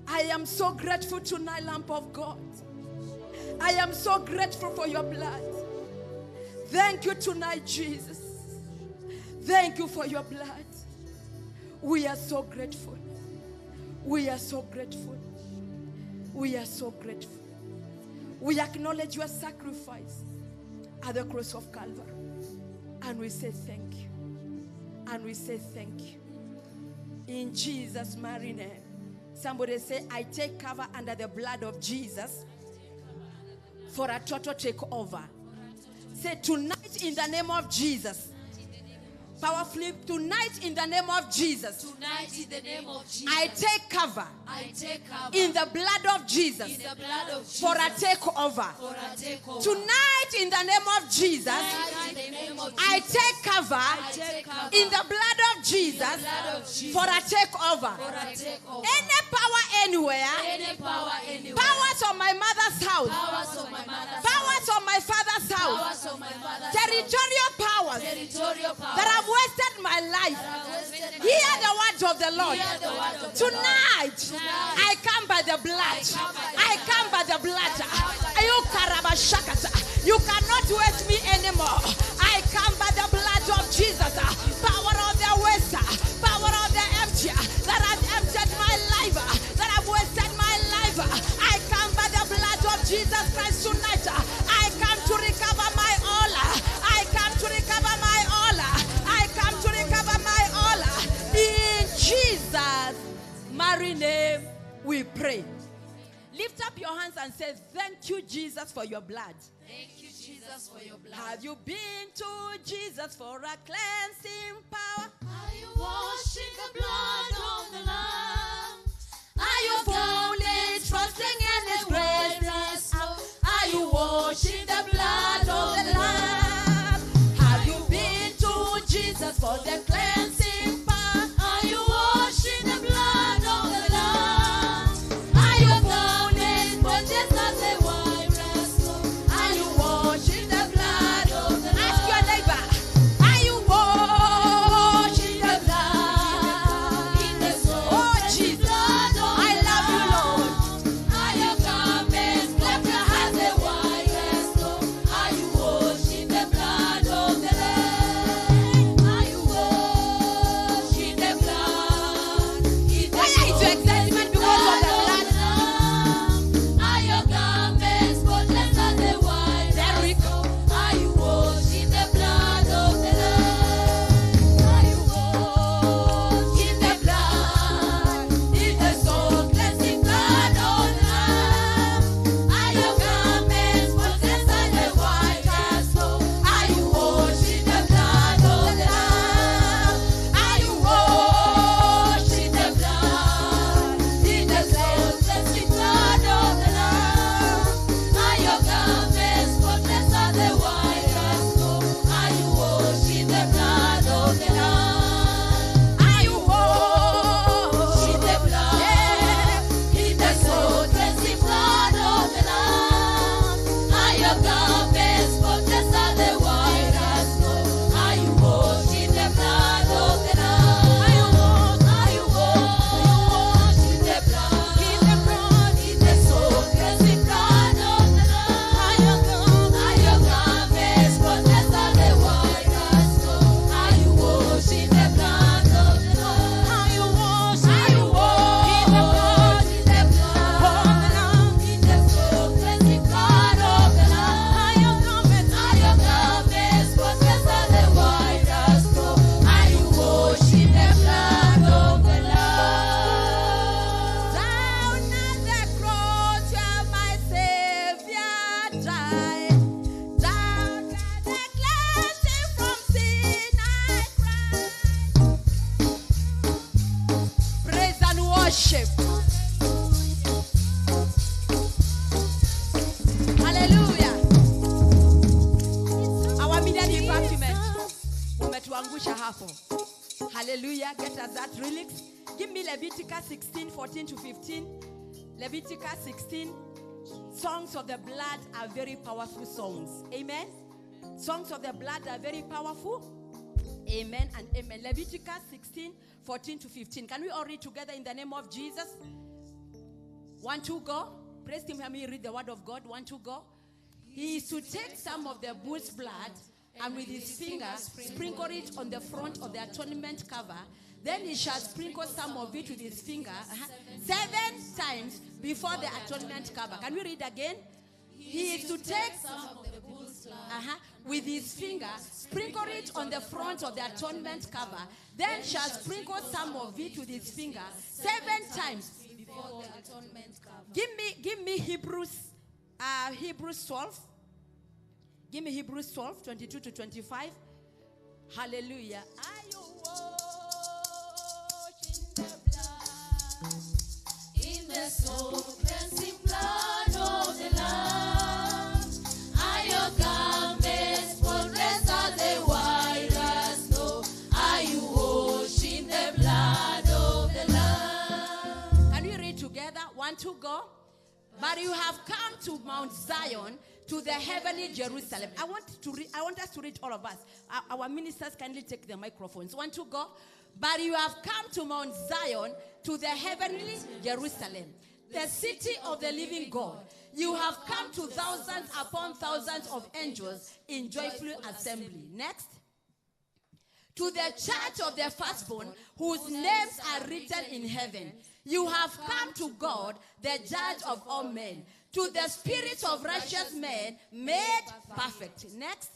I am so grateful tonight, Lamb of God. I am so grateful for your blood. Thank you tonight, Jesus. Thank you for your blood. We are so grateful. We are so grateful. We are so grateful. We acknowledge your sacrifice at the cross of Calvary. And we say thank you. And we say thank you. In Jesus' mighty name. Somebody say, I take cover under the blood of Jesus for a total takeover. Say, tonight in the name of Jesus. Powerfully, tonight in the name of Jesus. Tonight in the name of Jesus. I take cover. I take cover. In the blood of Jesus. In the blood of Jesus. For a takeover. For a takeover. Tonight in the name of Jesus. Tonight in the name of Jesus. I take cover. I take cover. In the blood of Jesus. In the blood of Jesus. For a takeover. For a takeover. Any power anywhere. Any power anywhere. Powers of my mother's house. Powers of my mother's Powers of my father's house. Powers of my father's Territorial powers. Territorial powers. That have wasted my life. Hear the words of the Lord. Tonight, I come by the blood. I come by the blood. You cannot waste me anymore. I come by the blood of Jesus. Power of the waster, power of the empty that has emptied my life, that have wasted my life. I come by the blood of Jesus Christ tonight. I come to recover my all. I come to recover my all. I come to recover my all. In Jesus' mighty name we pray. Lift up your hands and say, thank you, Jesus, for your blood. Thank you, Jesus, for your blood. Have you been to Jesus for a cleansing power? Are you washing the blood of the Lamb? Are you fully trusting in His grace? Are you washing the blood of the Lamb? Department, umetuangusha hapo. Hallelujah. Get us that lyrics. Give me Leviticus 16, 14 to 15. Leviticus 16. Songs of the blood are very powerful songs. Amen. Songs of the blood are very powerful. Amen and amen. Leviticus 16, 14 to 15. Can we all read together in the name of Jesus? 1, 2, go. Praise him. Help me read the word of God. 1, 2, go. He is to take some of the bull's blood and with his finger sprinkle it on the front of the atonement cover. Then he shall sprinkle some of it with his finger 7 times before the atonement cover. Can we read again? He is to take some of the bull's blood with his finger, sprinkle it on the front of the atonement cover. Then shall sprinkle some of it with his finger 7 times before the atonement cover. Give me Hebrews, Hebrews 12. Give me Hebrews 12, 22 to 25. Hallelujah. Are you washed in the blood? In the soul cleansing blood of the Lamb. Are your garments spotless as the white as snow? Are you washed in the blood of the Lamb? Can we read together? 1, 2, go. But you have come to Mount Zion, to the heavenly Jerusalem. I want us to read, all of us. Our ministers kindly take the microphones. 1, 2, go. But you have come to Mount Zion, to the heavenly Jerusalem, the city of the living God. You have come to thousands upon thousands of angels in joyful assembly. Next. To the church of the firstborn, whose names are written in heaven. You have come to God, the judge of all men, to the spirits of righteous men made perfect. Next.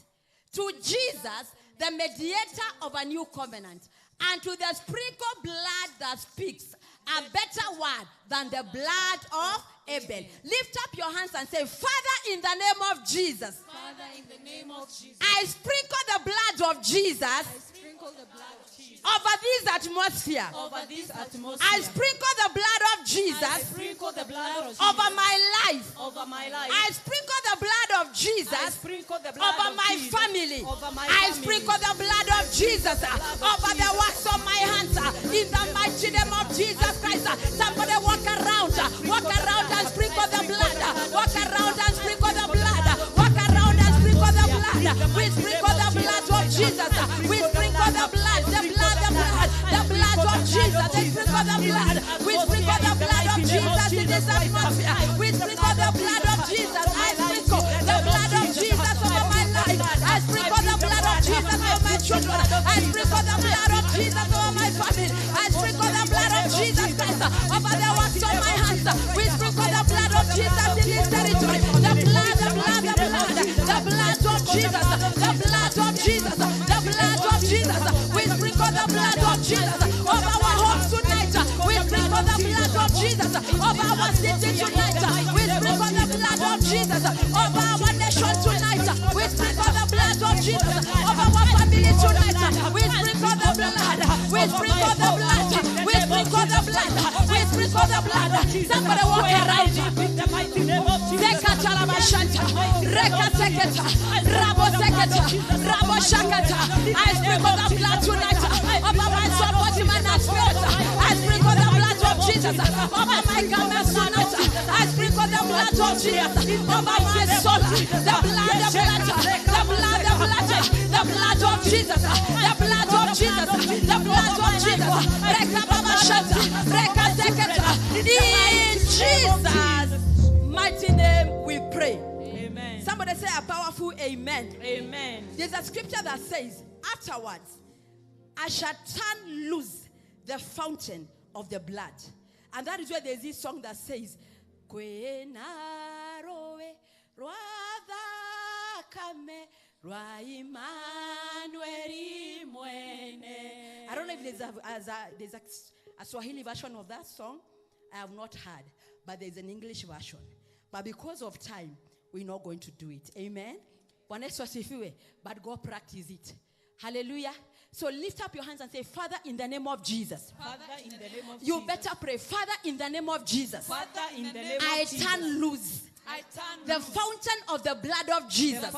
To Jesus, the mediator of a new covenant, and to the sprinkled blood that speaks a better word than the blood of Abel. Lift up your hands and say, Father, in the name of Jesus. Father, in the name of Jesus. I sprinkle the blood of Jesus. I sprinkle the blood of Jesus. Over this atmosphere. Over this atmosphere. I sprinkle the blood of Jesus. I sprinkle the blood of Jesus. Over my life. Over my life. I sprinkle the blood of Jesus. I sprinkle the blood over of my Jesus. Family. Over my I family. sprinkle the blood of Jesus over the works of my hands. In the mighty name of Jesus Christ. Somebody walk around and sprinkle the blood. Walk around and sprinkle the blood. Walk around and sprinkle the blood. We sprinkle the blood of Jesus. We sprinkle the blood, the blood, the blood, the blood of Jesus. We sprinkle the blood. We sprinkle the blood of Jesus in this atmosphere. We sprinkle the blood of Jesus. I sprinkle the blood of Jesus over my life. I sprinkle the blood of Jesus over my children. I sprinkle the blood of Jesus over my family. I sprinkle the blood of Jesus Christ over the works of my hands. We sprinkle the blood of Jesus in this territory. The blood, the blood, the blood, the blood of Jesus, the blood of Jesus, the blood of Jesus. We sprinkle the blood of Jesus over our homes tonight. We sprinkle the blood of Jesus over our city tonight. We sprinkle the blood of Jesus over our nation tonight. We sprinkle the blood of Jesus over our family tonight. We sprinkle the blood. We sprinkle the blood. We sprinkle the blood. We sprinkle the blood. Somebody walk around. I sprinkle the blood tonight over my soul, body, mind, and spirit. I sprinkle the blood of Jesus over my garments tonight. I sprinkle the blood of Jesus over my soul. The blood, the blood, the blood, the blood, the blood of Jesus, the blood of Jesus, the blood of Jesus. In Jesus' mighty name we pray. Amen. Somebody say a powerful amen. Amen. There's a scripture that says, afterwards, I shall turn loose the fountain of the blood. And that is where there's this song that says, I don't know if there's a Swahili version of that song. I have not heard, but there's an English version. But because of time, we're not going to do it. Amen. But go practice it. Hallelujah. So lift up your hands and say, Father, in the name of Jesus. Father, in the name of You Jesus. better pray. Father, in the name of Jesus. Father, in the name I of Jesus. turn loose. The fountain of the blood of Jesus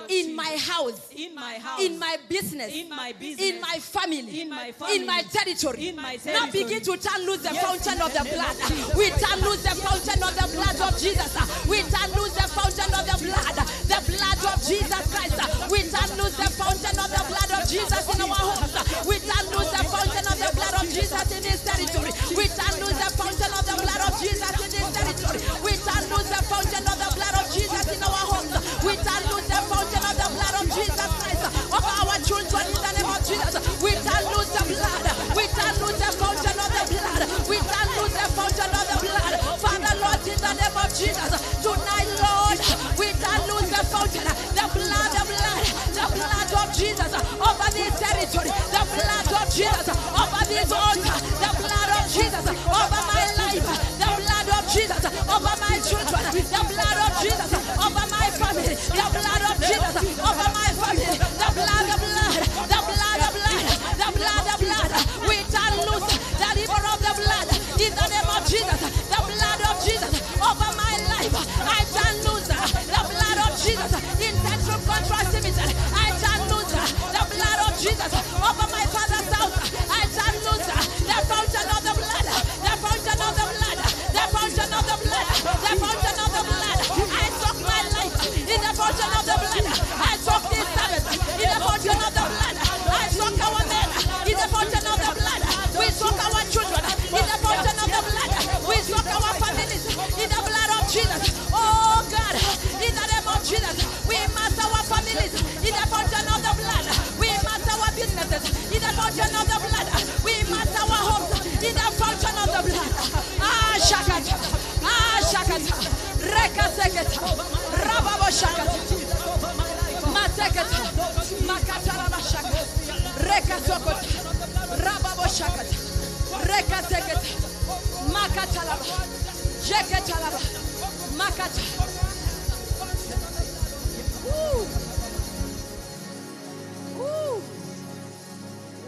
in my house, in my house, in my business, in my business, in my family, in my family, in my territory. in my Now territory. begin to turn loose the Yes, fountain in of the the name blood. of Jesus. We turn loose the fountain of the blood of Jesus. We turn loose the fountain of the blood of Jesus Christ. We turn loose the fountain of the blood of Jesus in our homes. We turn loose the fountain of the blood of Jesus in this territory. We turn loose the fountain of the blood of Jesus in this territory. We turn loose the fountain of the blood of Jesus in our homes. We turn loose the fountain of the blood of Jesus Christ over our children in the name of Jesus. We turn loose the blood. We turn loose the fountain of the blood. We turn loose the fountain of the blood. Father, Lord, in the name of Jesus, tonight, Lord, we turn loose the fountain, the blood, the blood, the blood of Jesus over this territory, the blood of Jesus over this altar, the blood of Jesus over my life, the blood of Jesus over my children, the blood of Jesus over my family, the blood of Jesus over my family, the blood, the blood, the blood, the blood, the blood, the blood. We turn loose the river of the blood in the name of Jesus, the blood of Jesus over my life. I turn loose the blood of Jesus in Central Control Cemetery. I turn loose the blood of Jesus over my father's house. I turn loose the fountain of the blood, the fountain of the blood, the fountain of the blood, the fountain of the blood. I soak my life in the fountain of the blood. I soak this service in the fountain of the blood. I soak our men in the fountain of the blood. We soak our children in the fountain of the blood. We soak our families in the blood of Jesus. Oh God, in the name of Jesus, we immerse our families in the fountain of the blood. We immerse our businesses in the fountain of the blood. We immerse our homes in the fountain of the blood. Ah, shakata. Ah, shakata. Reka seketa. Rababo shakata. Maseketa. Makataraba shaka. Reka sokota. Rababo shakata. Reka seketa. Makatalaba. Jeketalaba. Makata. Woo. Woo.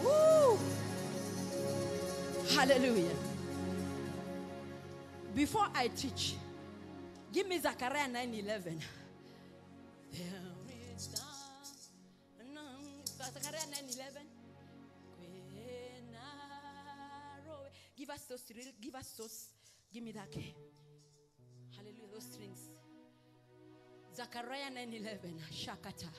Woo. Hallelujah. Before I teach, give me Zechariah 9:11. There is none. Zechariah 9:11. Give us those. Give us those. Give me that key. Hallelujah. Those strings. Zechariah 9:11. Shakata.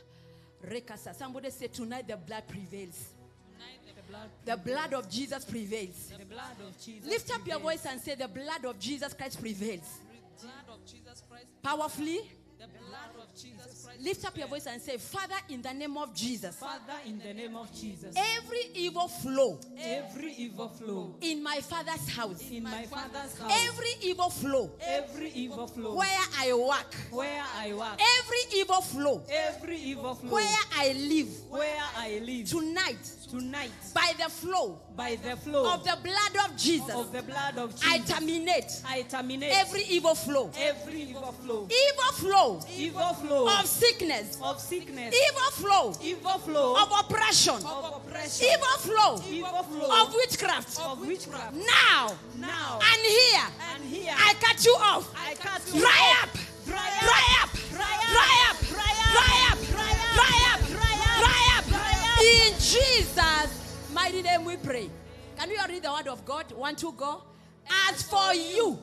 Rekasa. Somebody say tonight the blood prevails. Tonight the blood, The blood of Jesus prevails. The blood of Jesus. Lift up your prevails. voice and say, the blood of Jesus Christ prevails. the blood of Jesus Christ, Powerfully, the blood of Jesus Christ. lift up your voice and say, Father, in the name of Jesus, Father, in the name of Jesus, every evil flow every evil flow in my father's house, in my father's house, every evil flow every evil flow where I work, where I work, every evil flow every evil flow where I live, where I live, tonight, tonight, by the flow by the flow of the blood of Jesus, of the blood of I Jesus, terminate I terminate every evil flow. every evil flow, Evil flow evil flow of sickness, of sickness, evil flow evil flow of oppression, of oppression, evil flow evil flow of witchcraft. of witchcraft. Now Now and here, and here, I cut you off. I cut you Dry off. up, Dry up, dry up, dry up, dry up, dry up, dry up, dry up, dry up, dry up, dry up. dry up. In Jesus' mighty name we pray. Can we all read the word of God? 1, 2, go. As for you,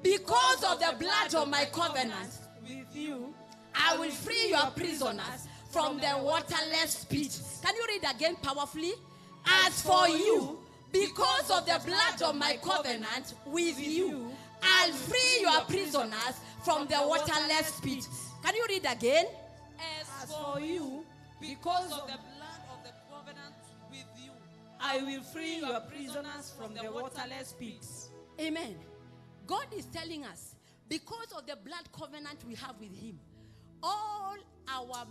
because of the blood of my covenant, with you, I will free your prisoners from the waterless pit. Can you read again powerfully? As for you, because of the blood of my covenant with you, I'll free your prisoners from the waterless pit. Can you read again? As as for you, because of the blood of the covenant with you, I will free your prisoners from the waterless pits. Amen. God is telling us, because of the blood covenant we have with him, all our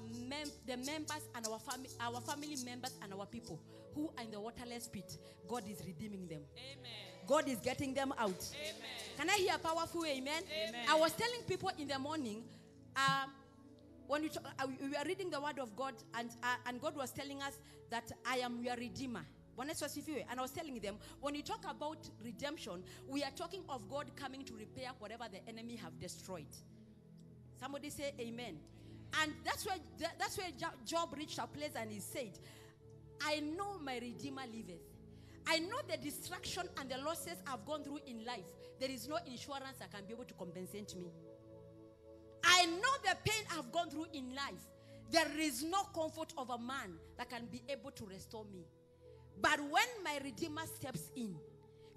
the members and our family members and our people who are in the waterless pit, God is redeeming them. Amen. God is getting them out. Amen. Can I hear a powerful amen? Amen. I was telling people in the morning, when we were reading the word of God, and God was telling us that I am your redeemer. And I was telling them, when you talk about redemption, we are talking of God coming to repair whatever the enemy have destroyed. Somebody say amen. And that's where Job reached a place and he said, I know my Redeemer liveth. I know the destruction and the losses I've gone through in life. There is no insurance that can be able to compensate me. I know the pain I've gone through in life. There is no comfort of a man that can be able to restore me. But when my Redeemer steps in,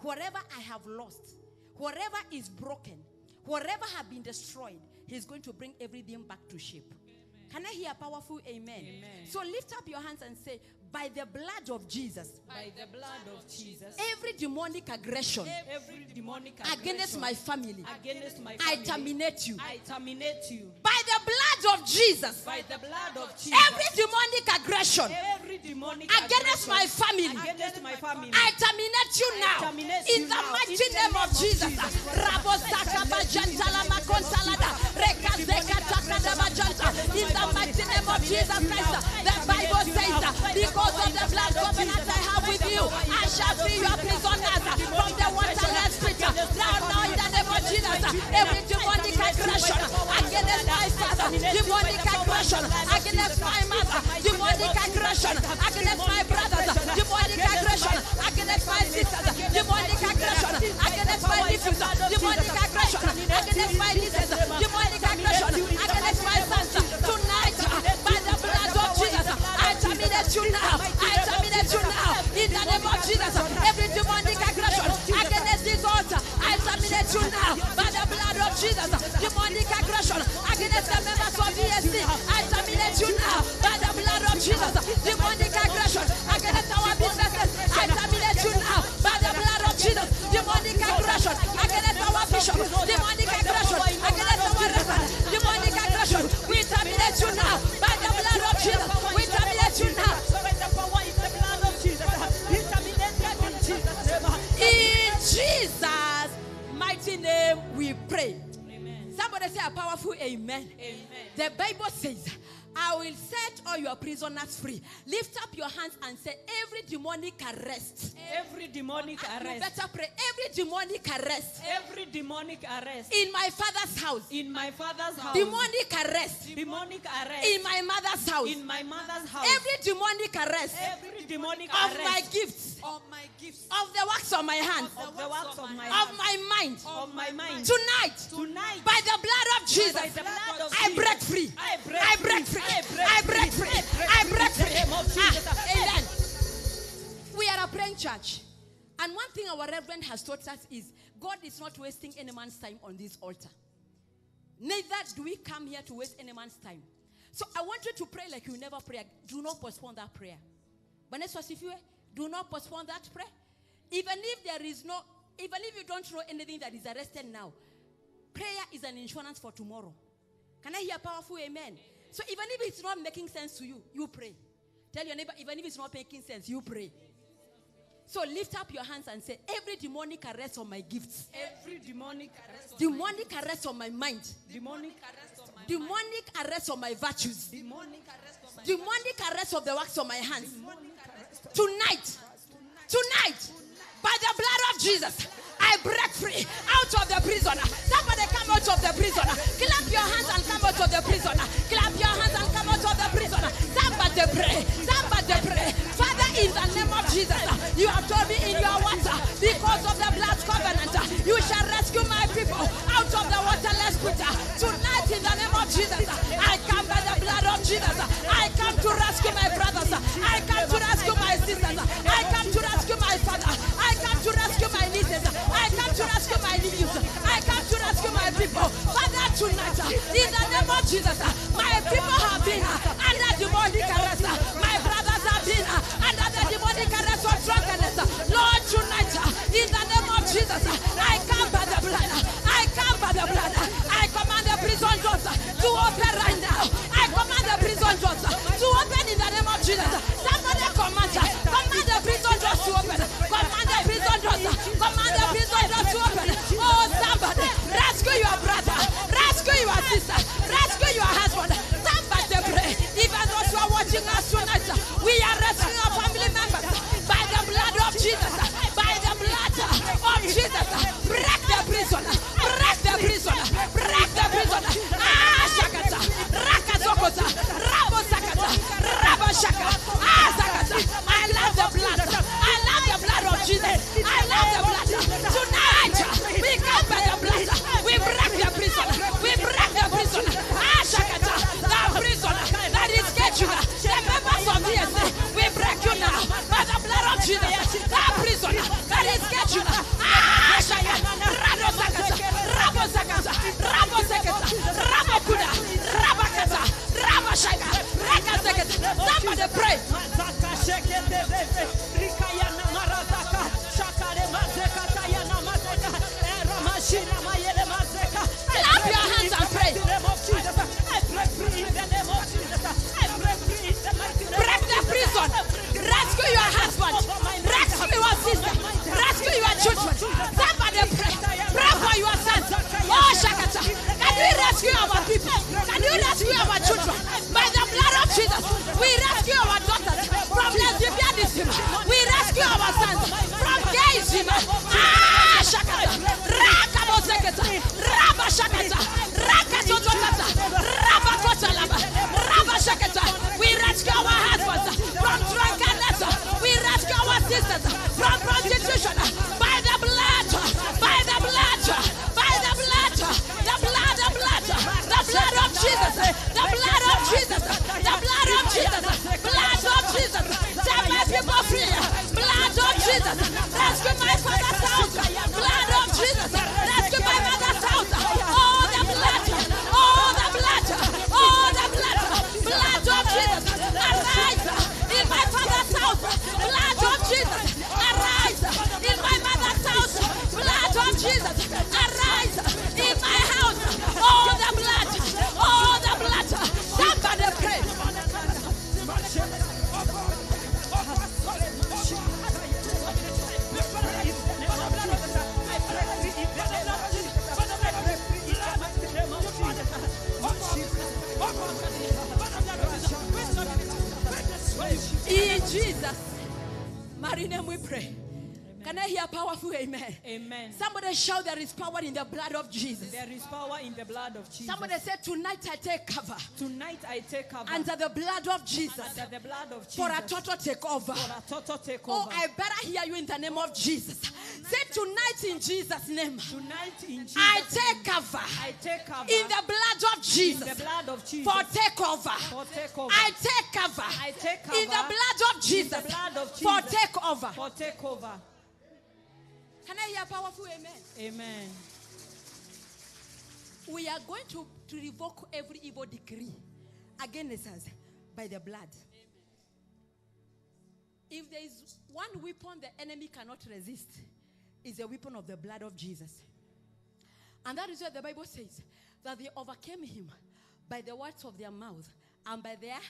whatever I have lost, whatever is broken, whatever has been destroyed, he's going to bring everything back to shape. Amen. Can I hear a powerful amen? Amen? So lift up your hands and say, by the blood of Jesus, by the blood of Jesus, every demonic aggression, against my family, I terminate you. I terminate you. By the blood of Jesus, by the blood of Jesus, every demonic aggression, against my family, I terminate you now. In the mighty name of Jesus. In the mighty name of Jesus Christ. The Bible says, because of the blood covenant I have with you, I shall free your prisoners from the waterless pit. Now, in the name of Jesus, every demonic aggression against my father, demonic aggression against my mother, demonic aggression against my brothers, demonic aggression against my sisters, demonic aggression against my nephews, demonic aggression against my nieces, demonic aggression against my sons. Tonight, by the blood of Jesus, I terminate you now. I terminate you now. In the name of Jesus, every demonic aggression against this altar, I terminate you now. By the blood of Jesus, demonic aggression against the members of ESC, I terminate you now. By the blood of Jesus, demonic aggression against our businesses, I terminate you now. By the blood of Jesus, demonic aggression against our bishop, demonic aggression against our reverend, demonic aggression, we terminate you now. By the blood of Jesus, we terminate you now. In Jesus' mighty name we pray. Amen. Somebody say a powerful amen. Amen. The Bible says, I will set all your prisoners free. Lift up your hands and say, every demonic arrest. Every demonic arrest. You better pray. Every demonic arrest. Every demonic arrest. In my father's house. In my father's house. Demonic arrest. Demonic arrest. In my mother's house. In my mother's house. Every demonic arrest. Every demonic arrest. Of my gifts. Of my gifts. Of the works of my hands. Of the works of my hands. Of my mind. Of my mind. Tonight. Tonight. By the blood of Jesus. By the blood of I Jesus. break free. I break I break free. I break free. I break free. Amen. We are a praying church. And one thing our reverend has taught us is God is not wasting any man's time on this altar. Neither do we come here to waste any man's time. So I want you to pray like you never pray. Do not postpone that prayer. Do not postpone that prayer. Even if there is no, even if you don't know anything that is arrested now, prayer is an insurance for tomorrow. Can I hear a powerful amen? So even if it's not making sense to you, you pray. Tell your neighbor, even if it's not making sense, you pray. So lift up your hands and say, every demonic arrest on my gifts. Every demonic arrest. Demonic arrest on my mind. Demonic arrest on my mind. Demonic arrest on my virtues. Demonic arrest on my Demonic arrest of the works of my hands. Tonight. Tonight. By the blood of Jesus, I break free out of the prisoner. Somebody come out of the prisoner. Clap your hands and come out of the prisoner. Clap your hands and come out of the prisoner. Somebody pray. Somebody pray. Father, in the name of Jesus, you have told me in your water, because of the blood covenant, you shall rescue my people out of the waterless pit. Tonight, in the name of Jesus, I come by the blood of Jesus. I come to rescue my brothers. I come to rescue my sisters. I come to rescue my father. I come to rescue my nieces. I come to rescue my nephews. I come to rescue my people. Father, tonight, in the name of Jesus, my people have been under demonic arrest. My brothers have been under the demonic arrest of drunkenness. Lord, tonight, in the name of Jesus, I come by the blood. I come by the blood. I command the prison doors to open right now. I command the prison doors to open in the name of Jesus. Somebody command the prison doors to open. Command the prison doors. Command the prison doors to open. Oh, somebody, rescue your brother. Rescue your sister. Rescue your husband. Somebody pray. Somebody pray. Clap your hands and pray. Break the prison. Rescue your husband. Rescue your sister. Rescue your children. Somebody pray. Pray for your sons. Oh, Shakata. Can we rescue our people? Can you rescue our children? By the blood of Jesus, we rescue our daughters from lesbianism. We rescue our sons from gayism. Ah, Shakata. Rakaboseketa. Rabba Shakata. Rakatototata. Rabakotalaba. Rabba Shakata. We rescue our husbands from drunkenness. We rescue our sisters from prostitution. By the blood, by the blood, by the blood, the blood, the blood, the blood of Jesus, the blood of Jesus, the blood of Jesus, blood of Jesus. Set my people free. Blood of Jesus. Rescue my father's house. Blood of Jesus. Rescue my mother's house. Oh, the blood, oh, the blood, oh, the blood, blood of Jesus. Arise in my father's house. Blood of Jesus. Arise in my mother's house. Blood of Jesus. Arise in my house. Oh, the blood. Oh, the blood. Somebody pray. In Jesus' mighty name we pray. Can I hear a powerful amen? Amen. Somebody shout, there is power in the blood of Jesus. There is power in the blood of Jesus. Somebody say, tonight I take cover. Tonight I take cover. Under the blood of Jesus. Under the blood of Jesus. For a total takeover. For a total takeover. Oh, I better hear you in the name of Jesus. Say, tonight in Jesus' name. Tonight in Jesus' I take cover. I take cover. In the blood of Jesus. In the blood of Jesus. For takeover. For takeover. I take cover. I take cover. In the blood of Jesus. In the blood of Jesus. For takeover. For takeover. Can I hear a powerful amen? Amen. We are going to revoke every evil decree against us by the blood. Amen. If there is one weapon the enemy cannot resist, is the weapon of the blood of Jesus. And that is what the Bible says, that they overcame him by the words of their mouth and by their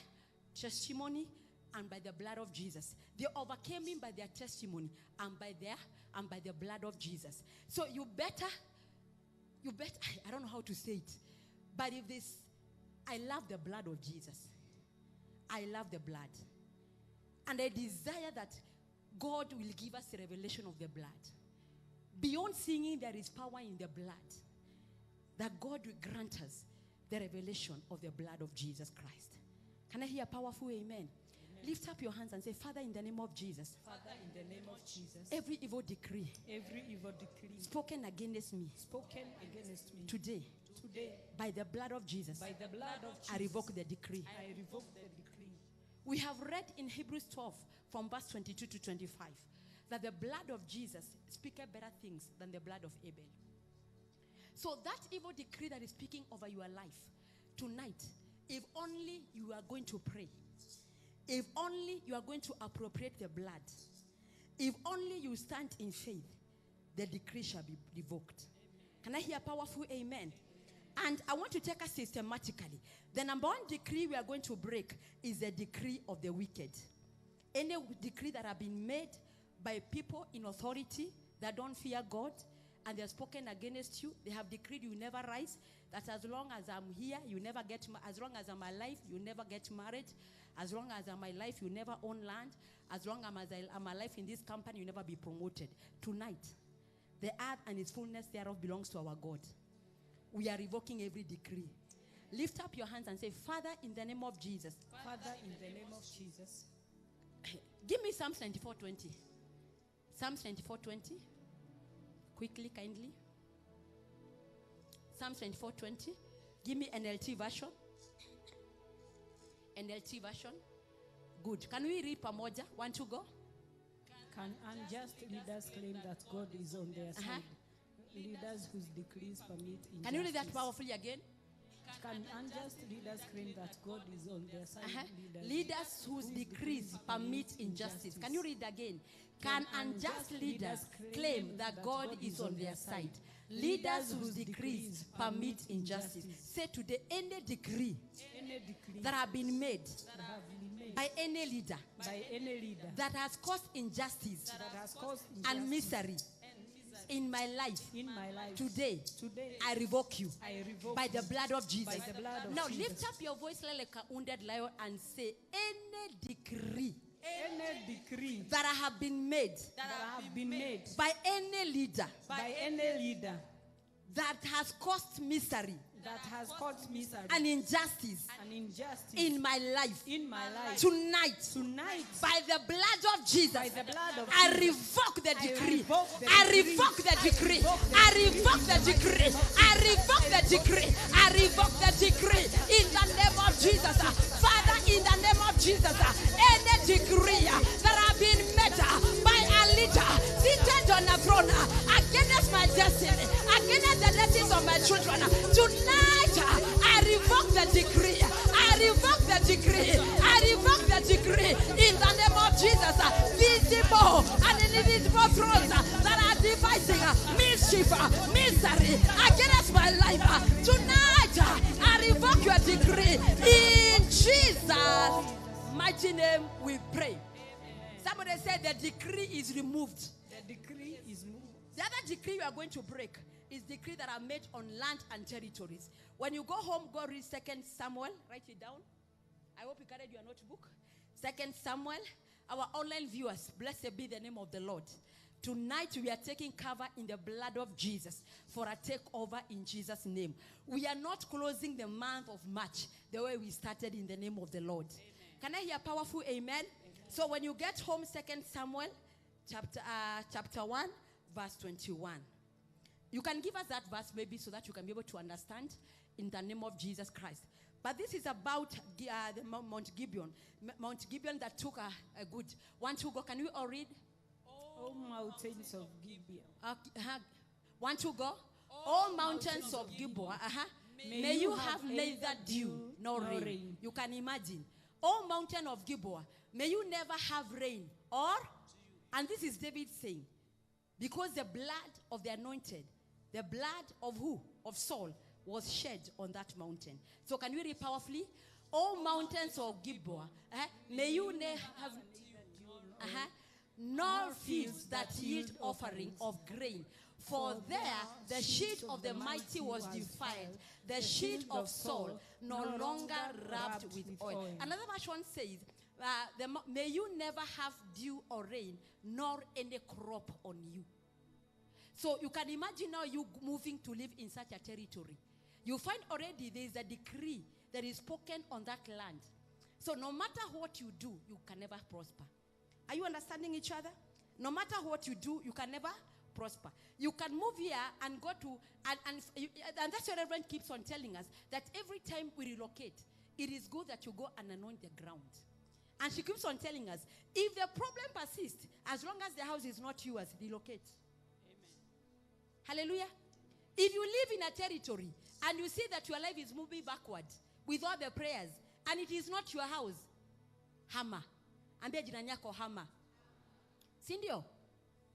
testimony and by the blood of Jesus. They overcame him by their testimony and by the blood of Jesus. So you better, I don't know how to say it, but if this, I love the blood of Jesus. I love the blood. And I desire that God will give us a revelation of the blood. Beyond singing, there is power in the blood. That God will grant us the revelation of the blood of Jesus Christ. Can I hear a powerful amen? Lift up your hands and say, Father, in the name of Jesus. Father, in the name of Jesus. Every evil decree. Every evil decree. Spoken against me. Spoken against me. Today. Today. By the blood of Jesus. By the blood of Jesus. I revoke the decree. I revoke the decree. We have read in Hebrews 12 from verse 22 to 25 that the blood of Jesus speaketh better things than the blood of Abel. So that evil decree that is speaking over your life tonight, if only you are going to pray, if only you are going to appropriate the blood, if only you stand in faith, the decree shall be revoked. Amen. Can I hear a powerful amen? And I want to take us systematically. The number one decree we are going to break is the decree of the wicked. Any decree that have been made by people in authority that don't fear God, and they have spoken against you, they have decreed you never rise, that as long as I'm here, you never get, as long as I'm alive, you never get married. As long as I'm alive, you never own land. As long as I'm alive in this company, you never be promoted. Tonight, the earth and its fullness thereof belongs to our God. We are revoking every decree. Lift up your hands and say, Father, in the name of Jesus. Father, in the name of Jesus. Give me Psalms 94:20. Psalms 94:20. Quickly, kindly. Psalms 94:20. Give me NLT version. NLT version. Good. Can we read pamoja? One to go? Can unjust leaders claim that God is on their side? Leaders whose decrees permit injustice. Can you read that powerfully again? Can unjust leaders claim that God is on their side? Leaders whose decrees permit injustice. Can you read again? Can unjust leaders claim that God is on their side? Leaders whose decrees permit injustice. Say today, any decree that have been made by any leader that has caused injustice and misery in my life, today, I revoke you by the blood of Jesus. Now lift up your voice like a wounded lion and say, any decree that I have been made by any leader that has caused misery and injustice in my life, tonight, by the blood of Jesus, I revoke the decree. I revoke the decree. I revoke the decree. I revoke the decree. I revoke the decree in the name of Jesus. Father, in the name of Jesus, any decree that have been made by a leader seated on a throne against my destiny, against the destinies of my children, tonight I revoke the decree. I revoke the decree. I revoke the decree in the name of Jesus. Visible and invisible thrones that are devising mischief, misery against my life. Tonight I revoke your decree in Jesus' mighty name we pray. Somebody said the decree is removed. The decree is moved. The other decree you are going to break is decree that are made on land and territories. When you go home, go read 2 Samuel. Write it down. I hope you carried your notebook. 2 Samuel. Our online viewers, blessed be the name of the Lord. Tonight we are taking cover in the blood of Jesus for a takeover in Jesus' name. We are not closing the month of March the way we started in the name of the Lord. Amen. Can I hear powerful amen? Amen? So when you get home, 2 Samuel chapter 1, verse 21. You can give us that verse maybe so that you can be able to understand in the name of Jesus Christ. But this is about the Mount Gibeon. Mount Gibeon that took a good... 1, 2, go. Can we all read? O mountains of Gibeon. 1, 2, go. O mountains of Gibeon. May you have neither dew nor rain. You can imagine. O mountain of Gibeon, may you never have rain or... And this is David saying, because the blood of the anointed, the blood of who? Of Saul, was shed on that mountain. So can we read powerfully? O mountains of Gibeon, may you never have nor fields that yield offering of grain. For there the shield of the mighty was defiled, the shield of Saul no longer rubbed with oil. Another version says, may you never have dew or rain, nor any crop on you. So you can imagine now you moving to live in such a territory. You find already there is a decree that is spoken on that land. So no matter what you do, you can never prosper. Are you understanding each other? No matter what you do, you can never prosper. You can move here and go to, and that's what Reverend keeps on telling us, that every time we relocate, it is good that you go and anoint the ground. And she keeps on telling us, if the problem persists, as long as the house is not yours, relocate. Amen. Hallelujah. If you live in a territory and you see that your life is moving backward with all the prayers, and it is not your house, hama. Ambia jirani yako hama. Si ndio?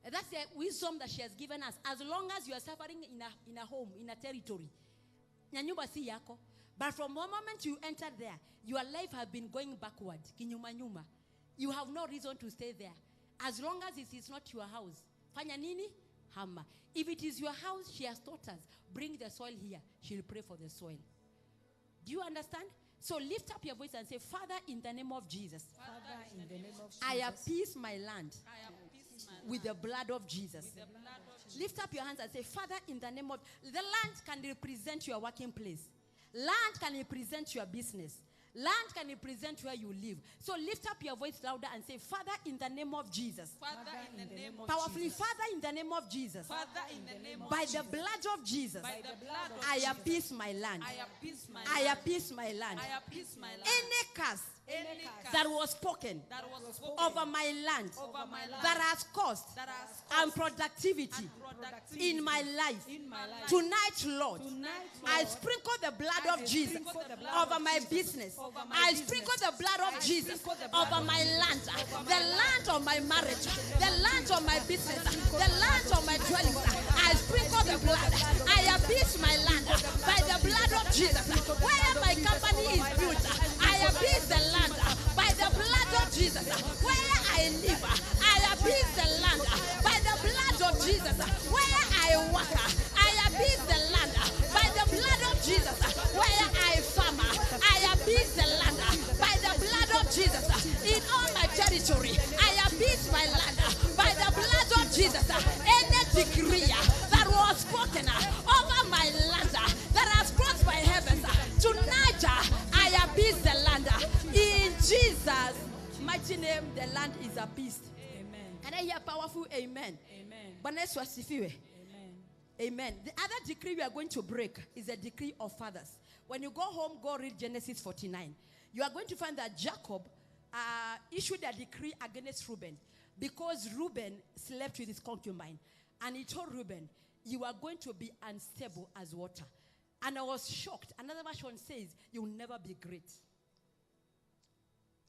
That's the wisdom that she has given us. As long as you are suffering in a home, in a territory, na nyumba si yako. But from one moment you enter there, your life has been going backward. Kinyuma nyuma. You have no reason to stay there. As long as it is not your house. Fanya nini? Hama. If it is your house, she has taught us, bring the soil here. She'll pray for the soil. Do you understand? So lift up your voice and say, Father, in the name of Jesus, Father, in the name of Jesus, I appease my land with the blood of Jesus. Lift up your hands and say, Father, in the name of... The land can represent your working place. Land can represent your business. Land can represent where you live. So lift up your voice louder and say, Father, in the name of Jesus. Father, in the name of Powerfully, Jesus. Father, in the name of Jesus. Father, in the name of By Jesus. the blood of Jesus. By the blood of I Jesus. appease my land. I appease my I land. appease my land. I appease my land. Any curse that was spoken over my land that has caused unproductivity in my life. Tonight, Lord, I sprinkle the blood of Jesus over my business. I sprinkle the blood of Jesus over my land, the land of my marriage, the land of my business, the land of my dwelling. I sprinkle the blood. I appease my land by the blood of Jesus. Where my company is built, I appease the land by the blood of Jesus. Where I live, I appease the land by the blood of Jesus. Where I work, I appease the land by the blood of Jesus. Where I farm, I appease the land by the blood of Jesus. In all my territory, I appease my land by the blood of Jesus. Any decree that was spoken over my land that has crossed my heavens, tonight I appease the land. In Jesus' mighty name, the land is appeased. Amen. Can I hear a powerful amen? Amen. Bwana Yesu asifiwe. Amen. Amen. The other decree we are going to break is the decree of fathers. When you go home, go read Genesis 49. You are going to find that Jacob issued a decree against Reuben because Reuben slept with his concubine. And he told Reuben, you are going to be unstable as water. And I was shocked. Another version says, you will never be great.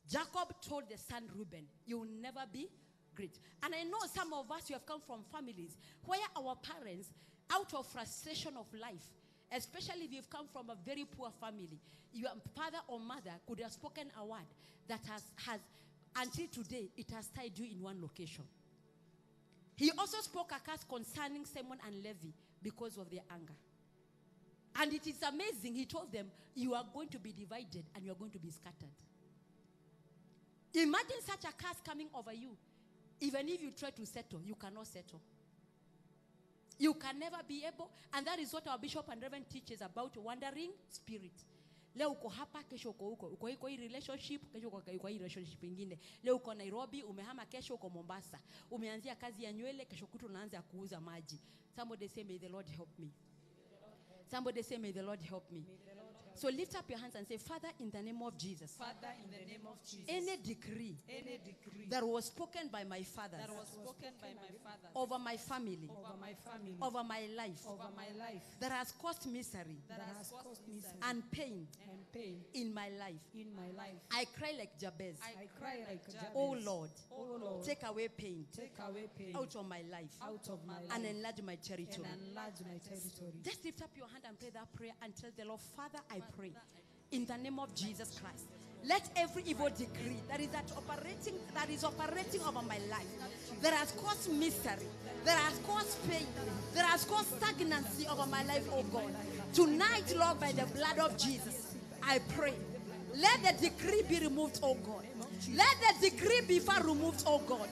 Jacob told the son Reuben, you will never be great. And I know some of us, you have come from families where our parents, out of frustration of life, especially if you've come from a very poor family, your father or mother could have spoken a word that has until today, it has tied you in one location. He also spoke a curse concerning Simon and Levi because of their anger. And it is amazing. He told them, you are going to be divided and you are going to be scattered. Imagine such a curse coming over you. Even if you try to settle, you cannot settle. You can never be able. And that is what our bishop and reverend teaches about wandering spirit. Leo uko hapa, kesho uko huko. Uko hii relationship, kesho uko hii relationship ingine. Leo uko Nairobi, umehama kesho uko Mombasa. Umeanzia kazi ya nywele, kesho kutu unaanza kuuza maji. Somebody say, may the Lord help me. Somebody say, may the Lord help me. So lift up your hands and say, Father, in the name of Jesus. Father, in the name of Jesus. Any decree that was spoken by my fathers, over my family, over my life, that has caused misery, and pain, in my life. I cry like Jabez. Oh Lord, take away pain, out of my life, and enlarge my territory. Just lift up your hand and pray that prayer and tell the Lord, Father, I pray in the name of Jesus Christ. Let every evil decree that is operating over my life, that has caused misery, that has caused pain, that has caused stagnancy over my life, oh God. Tonight, Lord, by the blood of Jesus, I pray. Let the decree be removed, oh God. Let the decree be far removed, oh God.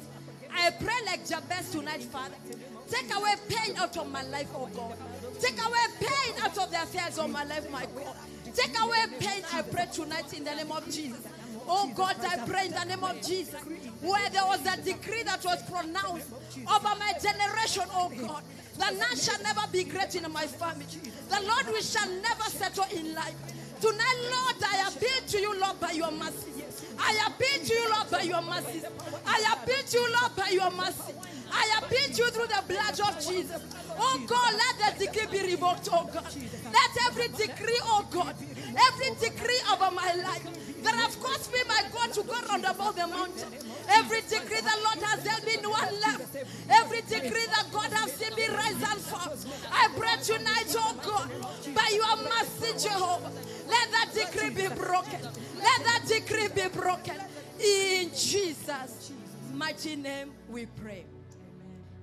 I pray like Jabez tonight, Father. Take away pain out of my life, oh God. Take away pain out of the affairs of my life, my God. Take away pain, I pray tonight in the name of Jesus. Oh God, I pray in the name of Jesus. Where there was a decree that was pronounced over my generation, oh God, that none shall never be great in my family. The Lord, we shall never settle in life. Tonight, Lord, I appeal to you, Lord, by your mercy. I appeal to you, Lord, by your mercy. I appeal to you, Lord, by your mercy. I appeal to you through the blood of Jesus. Oh God, let the decree be revoked, oh God. Let every decree, oh God, every decree over my life that have caused me, my God, to go round about the mountain. Every decree the Lord has held me in one left. Every decree that God has seen me rise and fall. I pray tonight, oh God, by your mercy, Jehovah, let that decree be broken. Let that decree be broken. In Jesus' mighty name we pray.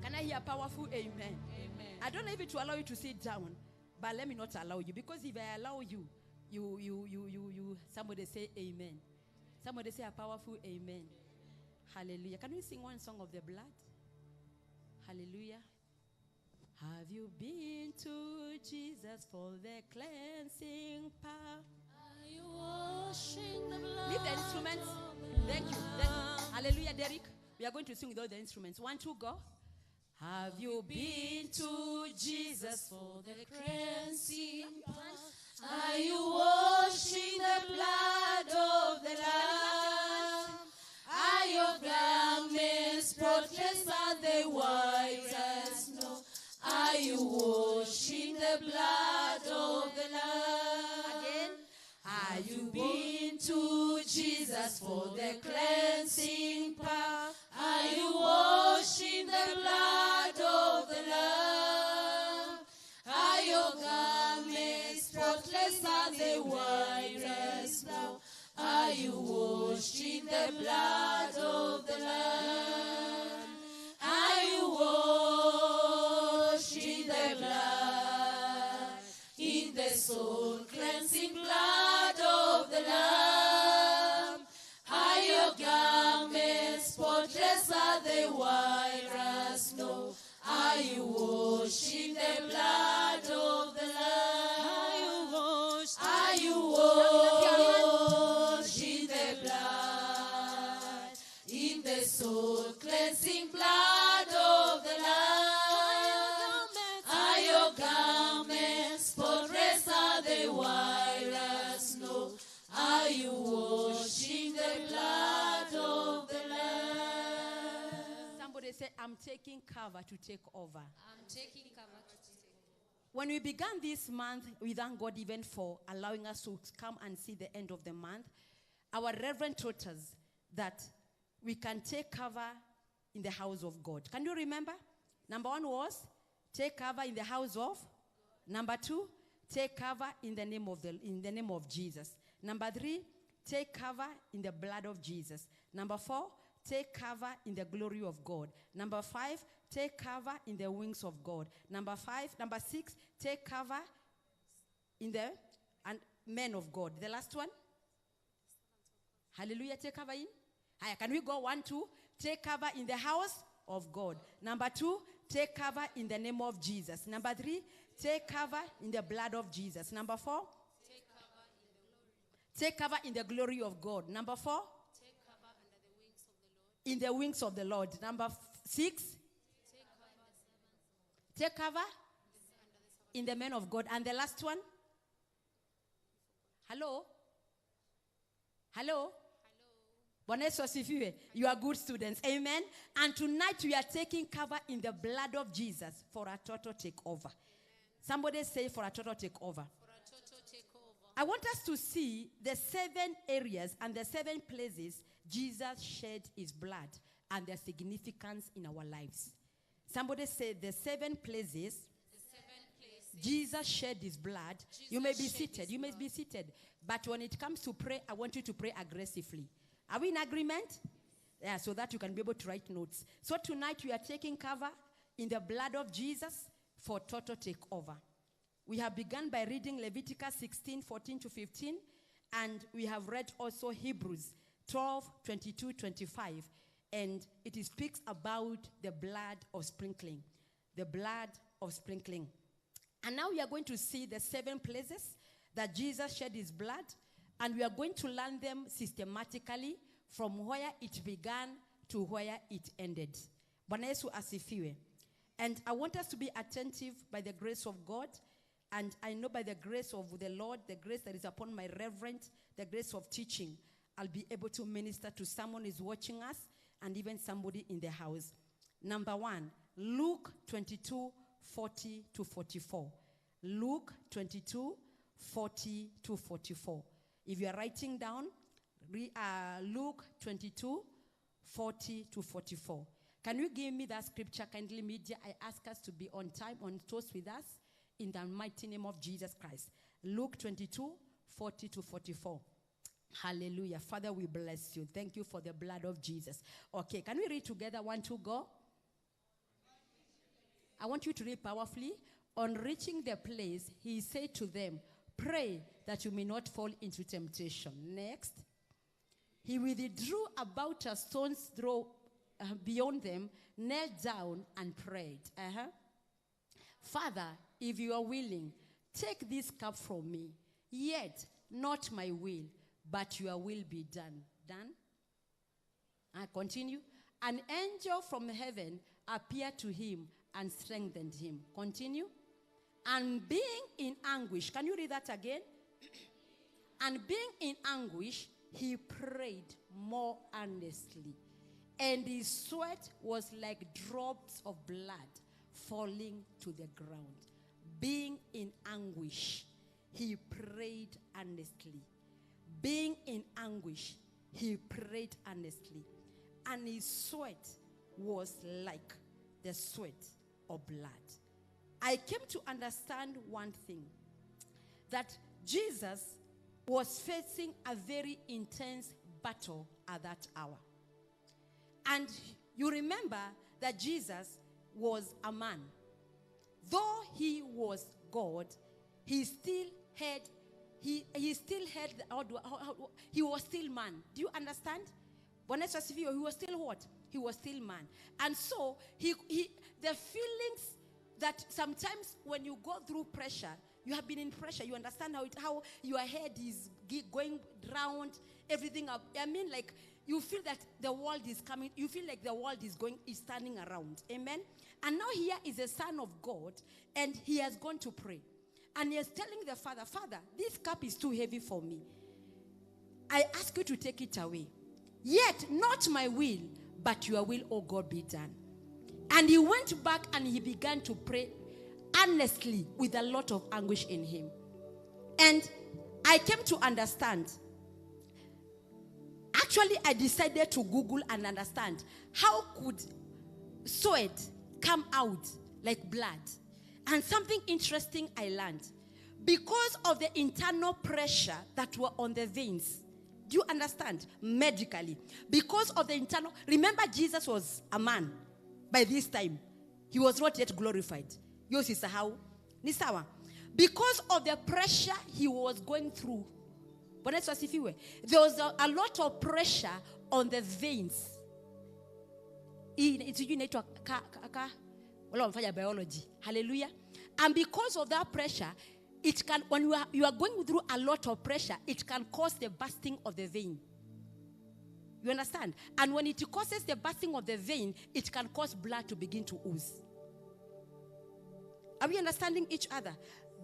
Can I hear a powerful amen? Amen? I don't know if it will allow you to sit down, but let me not allow you. Because if I allow you, you, somebody say amen. Somebody say a powerful amen. Hallelujah. Can we sing one song of the blood? Hallelujah. Have you been to Jesus for the cleansing power? Are you washing the blood? Leave the instruments. Thank you. Thank you. Hallelujah, Derek. We are going to sing with all the instruments. 1, 2, go. Have you been to Jesus for the cleansing power? Are you washing the blood of the Lamb? your garments spotless? Are they white as snow? Are you washed in the blood of the Lamb? Again. Are you been to Jesus for the cleansing power? Are you washed in the blood of the Lamb? Are your garments spotless? Are they white as snow? Are you washed in the blood of the Lamb? Are you washed in the blood, in the soul cleansing blood of the Lamb? Are your garments spotless? Are they white as snow? Are you washed in the blood of the Lamb? Are you washed in the blood, in the soul cleansing blood of the Lamb? Are your garments spotless? Are they white as snow? Are you washed in the blood of the Lamb? Somebody say, I'm taking cover to take over. I'm taking cover to take over. When we began this month, we thank God even for allowing us to come and see the end of the month. Our reverend taught us that we can take cover in the house of God. Can you remember? Number one was take cover in the house of. Number two, take cover in the name of in the name of Jesus. Number three, take cover in the blood of Jesus. Number four, take cover in the glory of God. Number five, take cover in the wings of God. Number six, take cover in the and men of God. The last one. Hallelujah, take cover in. Haya, can we go 1, 2? Take cover in the house of God. Number two, take cover in the name of Jesus. Number three, take cover in the blood of Jesus. Number four, take cover in the glory of God. Number four, Take cover under the wings of the Lord. in the wings of the Lord. Number six, take cover in the men of God. And the last one? Hello? Hello? Bwana Yesu asifiwe. You are good students. Amen. And tonight we are taking cover in the blood of Jesus for a total takeover. Somebody say, for a total takeover. For a total takeover. I want us to see the 7 areas and the 7 places Jesus shed his blood and their significance in our lives. Somebody say, the 7 places The 7 places Jesus shed his blood. You may be Jesus shed seated. his You may blood. be seated. But when it comes to pray, I want you to pray aggressively. Are we in agreement? Yeah, so that you can be able to write notes. So tonight we are taking cover in the blood of Jesus for total takeover. We have begun by reading Leviticus 16, 14 to 15, and we have read also Hebrews 12, 22, 25, and it speaks about the blood of sprinkling. The blood of sprinkling. And now we are going to see the 7 places that Jesus shed his blood, and we are going to learn them systematically from where it began to where it ended. Bwana Yesu asifiwe. And I want us to be attentive by the grace of God. And I know by the grace of the Lord, the grace that is upon my reverend, the grace of teaching, I'll be able to minister to someone who is watching us and even somebody in the house. Number one, Luke 22, 40 to 44. Luke 22, 40 to 44. If you are writing down, Luke 22, 40 to 44. Can you give me that scripture kindly, media? I ask us to be on time, on toast with us, in the mighty name of Jesus Christ. Luke 22, 40 to 44. Hallelujah. Father, we bless you. Thank you for the blood of Jesus. Okay, can we read together? 1, 2, go. I want you to read powerfully. On reaching the place, he said to them, pray that you may not fall into temptation. Next. He withdrew about a stone's throw beyond them, knelt down and prayed. Father, if you are willing, take this cup from me. Yet, not my will, but your will be done. Done? I continue. An angel from heaven appeared to him and strengthened him. Continue. And being in anguish, can you read that again? And being in anguish, he prayed more earnestly. And his sweat was like drops of blood falling to the ground. Being in anguish, he prayed earnestly. Being in anguish, he prayed earnestly. And his sweat was like the sweat of blood. I came to understand one thing, that Jesus was facing a very intense battle at that hour. And you remember that Jesus was a man. Though he was God, he still had, he was still man. Do you understand? He was still what? He was still man. And so he the feelings that sometimes when you go through pressure, you have been in pressure, you understand how your head is going round, everything up. I mean, like, you feel that the world is coming, you feel like the world is turning around. Amen? And now here is a son of God, and he has gone to pray. And he is telling the Father, Father, this cup is too heavy for me. I ask you to take it away. Yet, not my will, but your will, O God, be done. And he went back and he began to pray earnestly with a lot of anguish in him. And I came to understand. Actually, I decided to Google and understand how could sweat come out like blood. And something interesting I learned. Because of the internal pressure that were on the veins. Do you understand? Medically. Because of the internal... Remember, Jesus was a man by this time. He was not yet glorified. Ni sawa. Because of the pressure he was going through. There was a lot of pressure on the veins. Biology. Hallelujah. And because of that pressure, it can, when you are going through a lot of pressure, it can cause the bursting of the vein. You understand? And when it causes the bursting of the vein, it can cause blood to begin to ooze. Are we understanding each other?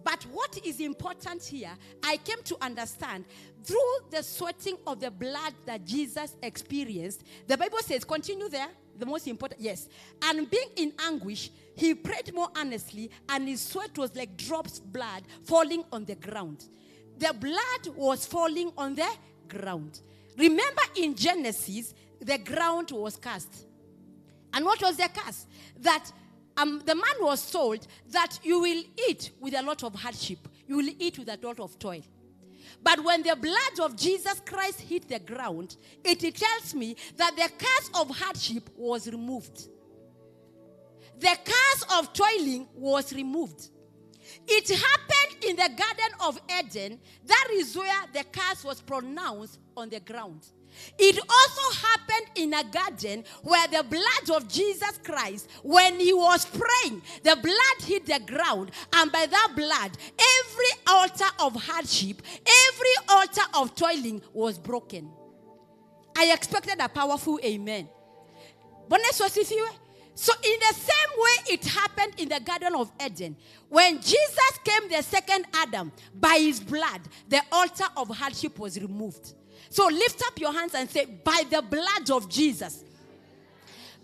But what is important here, I came to understand through the sweating of the blood that Jesus experienced. The Bible says, continue there, the most important, yes. And being in anguish, he prayed more earnestly, and his sweat was like drops of blood falling on the ground. The blood was falling on the ground. Remember in Genesis, the ground was cursed. And what was the curse? That the man was told that you will eat with a lot of hardship. You will eat with a lot of toil. But when the blood of Jesus Christ hit the ground, it tells me that the curse of hardship was removed. The curse of toiling was removed. It happened in the Garden of Eden. That is where the curse was pronounced on the ground. It also happened in a garden where the blood of Jesus Christ, when he was praying, the blood hit the ground, and by that blood, every altar of hardship, every altar of toiling was broken. I expected a powerful amen. So in the same way it happened in the Garden of Eden, when Jesus came, the second Adam, by his blood, the altar of hardship was removed. So lift up your hands and say, by the blood of Jesus.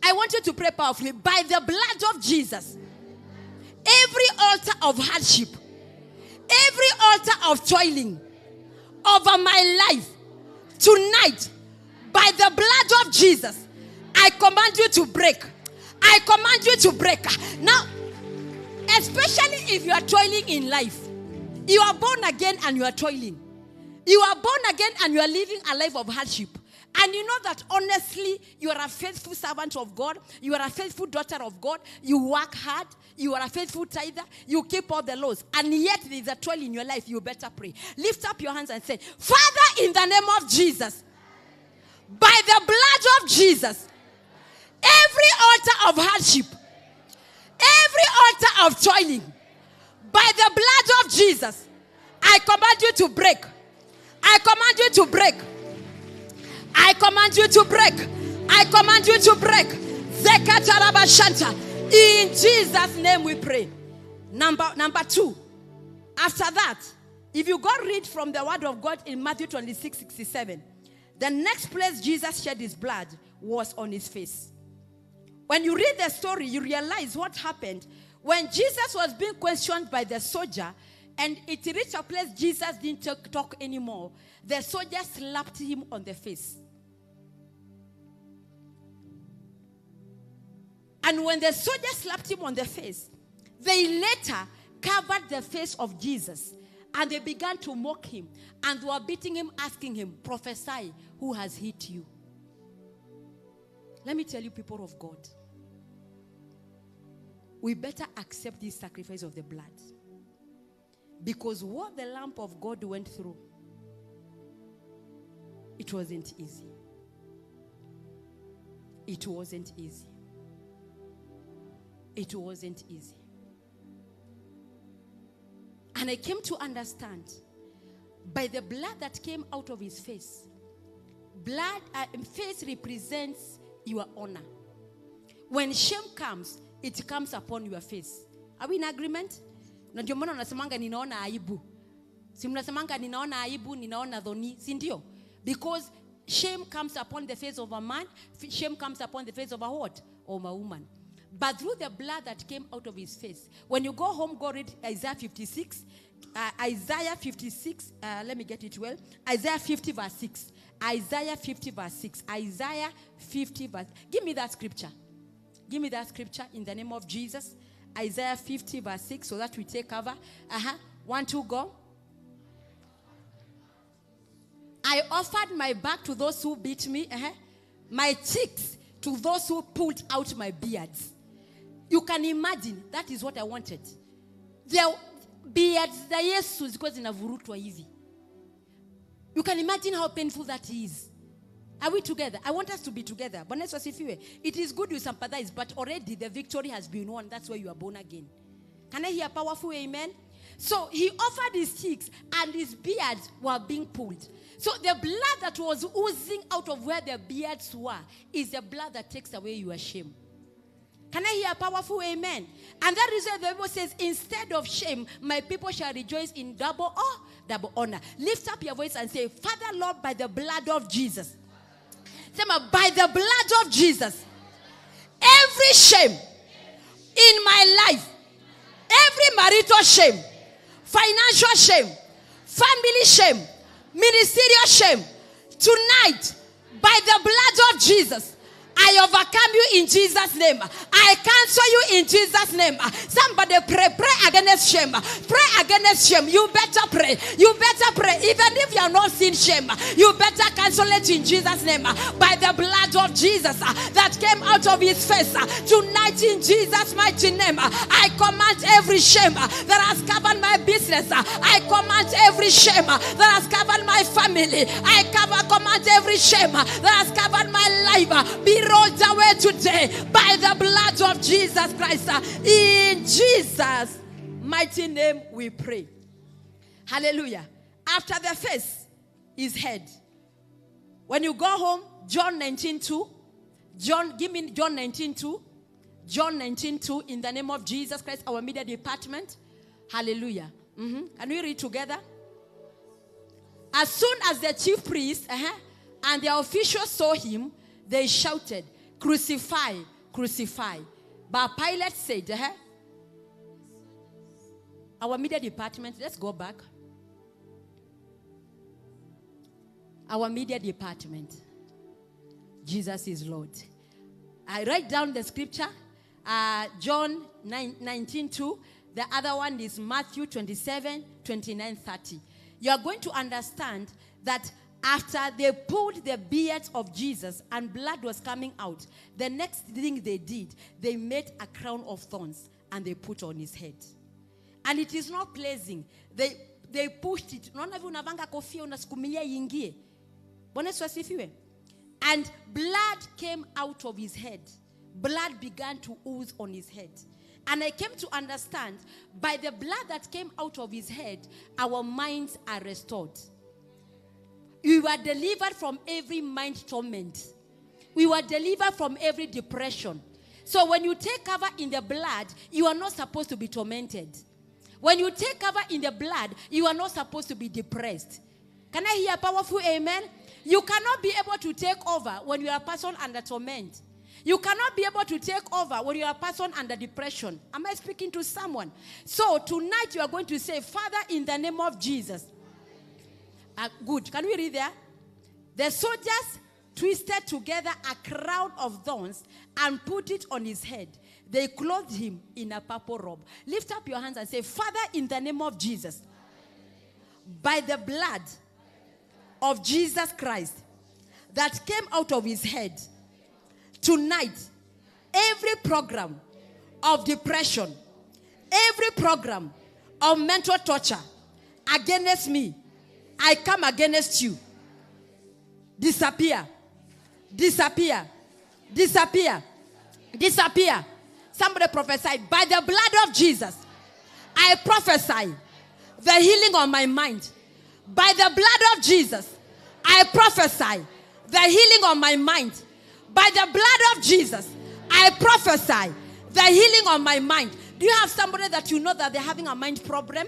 I want you to pray powerfully. By the blood of Jesus, every altar of hardship, every altar of toiling over my life, tonight, by the blood of Jesus, I command you to break. I command you to break. Now, especially if you are toiling in life, you are born again and you are toiling. You are born again and you are living a life of hardship. And you know that honestly, you are a faithful servant of God. You are a faithful daughter of God. You work hard. You are a faithful tither. You keep all the laws. And yet there is a toil in your life. You better pray. Lift up your hands and say, Father, in the name of Jesus, by the blood of Jesus, every altar of hardship, every altar of toiling, by the blood of Jesus, I command you to break. I command you to break. I command you to break. I command you to break. Zekatarabashanta. In Jesus' name we pray. Number two. After that, if you go read from the word of God in Matthew 26:67, the next place Jesus shed his blood was on his face. When you read the story, you realize what happened. When Jesus was being questioned by the soldier, and it reached a place Jesus didn't talk anymore, the soldier slapped him on the face. And when the soldier slapped him on the face, they later covered the face of Jesus and they began to mock him and they were beating him, asking him, prophesy, who has hit you? Let me tell you, people of God, we better accept this sacrifice of the blood. Because what the Lamb of God went through, it wasn't easy. It wasn't easy. It wasn't easy. And I came to understand, by the blood that came out of his face, blood, face represents your honor. When shame comes, it comes upon your face. Are we in agreement? Na ndio maana unasemanga ninaona aibu. Si mnasemanga ninaona aibu, ninaona dhoni, si ndio? Because shame comes upon the face of a man, shame comes upon the face of a what? Of a woman. But through the blood that came out of his face. When you go home, go read Isaiah 56. Isaiah 56, let me get it well. Isaiah 50 verse 6. Isaiah 50 verse 6. Isaiah 50 verse. Give me that scripture. Give me that scripture in the name of Jesus. Isaiah 50 verse 6, so that we take cover. 1, 2, go. I offered my back to those who beat me. My cheeks to those who pulled out my beards. You can imagine, that is what I wanted. Their beards, the Yesu zilikuwa zinavurutwa hivi. You can imagine how painful that is. Are we together? I want us to be together. Bwana Yesu asifiwe. It is good you sympathize, but already the victory has been won. That's why you are born again. Can I hear a powerful amen? So he offered his cheeks and his beards were being pulled. So the blood that was oozing out of where the beards were is the blood that takes away your shame. Can I hear a powerful amen? And that is why the Bible says, instead of shame, my people shall rejoice in double double honor. Lift up your voice and say, Father Lord, by the blood of Jesus. Say, by the blood of Jesus, every shame in my life, every marital shame, financial shame, family shame, ministerial shame, tonight, by the blood of Jesus, I overcome you in Jesus' name. I cancel you in Jesus' name. Somebody pray. Pray against shame. Pray against shame. You better pray. You better pray. Even if you are not seeing shame, you better cancel it in Jesus' name. By the blood of Jesus that came out of his face. Tonight in Jesus' mighty name, I command every shame that has covered my business. I command every shame that has covered my family. I command every shame that has covered my life. Be rolled away today by the blood of Jesus Christ. In Jesus' mighty name we pray. Hallelujah. After the face is head. When you go home, John 19:2. John, give me John 19:2. John 19:2 in the name of Jesus Christ, our media department. Hallelujah. Can we read together? As soon as the chief priests and the officials saw him, they shouted, "Crucify, crucify." But Pilate said, our media department, let's go back. Our media department. Jesus is Lord. I write down the scripture, John 19:2. The other one is Matthew 27:29-30. You are going to understand that after they pulled the beards of Jesus and blood was coming out, the next thing they did, they made a crown of thorns and they put on his head. And it is not pleasing. They pushed it. Unaona vile unavanga kofia unasukumilia iingie. Bwana Yesu asifiwe. And blood came out of his head. Blood began to ooze on his head. And I came to understand, by the blood that came out of his head, our minds are restored. We were delivered from every mind torment. We were delivered from every depression. So when you take cover in the blood, you are not supposed to be tormented. When you take cover in the blood, you are not supposed to be depressed. Can I hear a powerful amen? You cannot be able to take over when you are a person under torment. You cannot be able to take over when you are a person under depression. Am I speaking to someone? So tonight you are going to say, Father, in the name of Jesus. Good. Can we read there? The soldiers twisted together a crown of thorns and put it on his head. They clothed him in a purple robe. Lift up your hands and say, Father, in the name of Jesus, by the blood of Jesus Christ that came out of his head, tonight, every program of depression, every program of mental torture against me, I come against you. Disappear. Disappear. Disappear. Disappear. Somebody prophesy. By the blood of Jesus, I prophesy the healing on my mind. By the blood of Jesus, I prophesy the healing on my mind. By the blood of Jesus, I prophesy the healing on my mind. Do you have somebody that you know that they're having a mind problem?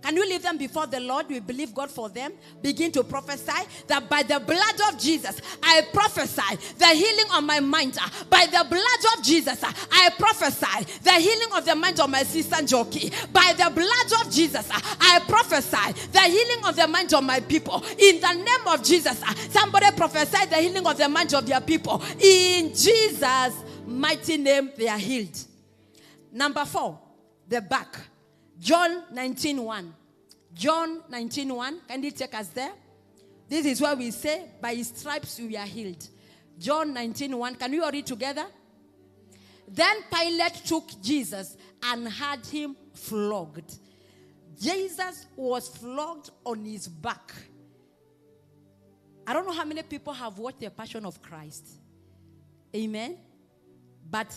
Can you leave them before the Lord? We believe God for them. Begin to prophesy that by the blood of Jesus, I prophesy the healing on my mind. By the blood of Jesus, I prophesy the healing of the mind of my sister Njoki. By the blood of Jesus, I prophesy the healing of the mind of my people. In the name of Jesus, somebody prophesy the healing of the mind of their people. In Jesus' mighty name, they are healed. Number 4, the back. John 19:1. John 19:1. Can you take us there? This is where we say, by his stripes we are healed. John 19:1. Can we all read together? Then Pilate took Jesus and had him flogged. Jesus was flogged on his back. I don't know how many people have watched the Passion of Christ. Amen. But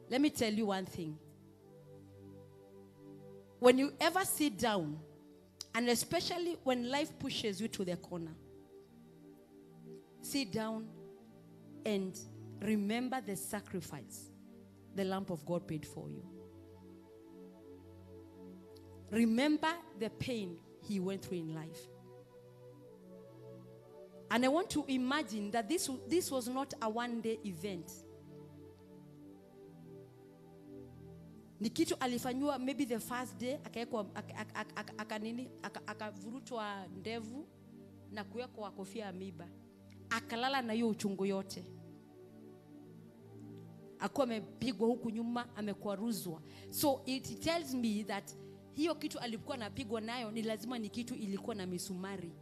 let me tell you one thing. When you ever sit down, and especially when life pushes you to the corner, sit down and remember the sacrifice the Lamb of God paid for you. Remember the pain he went through in life. And I want to imagine that this was not a one-day event. Ni kitu alifanyiwa maybe the first day, akawekwa akavurutwa ndevu na kuwekwa kofia ya miba. Akalala na hiyo uchungu yote. Akuwa amepigwa huku nyuma, amekwaruzwa. So it tells me that hiyo kitu alikuwa anapigwa nayo ni lazima ni kitu ilikuwa na misumari.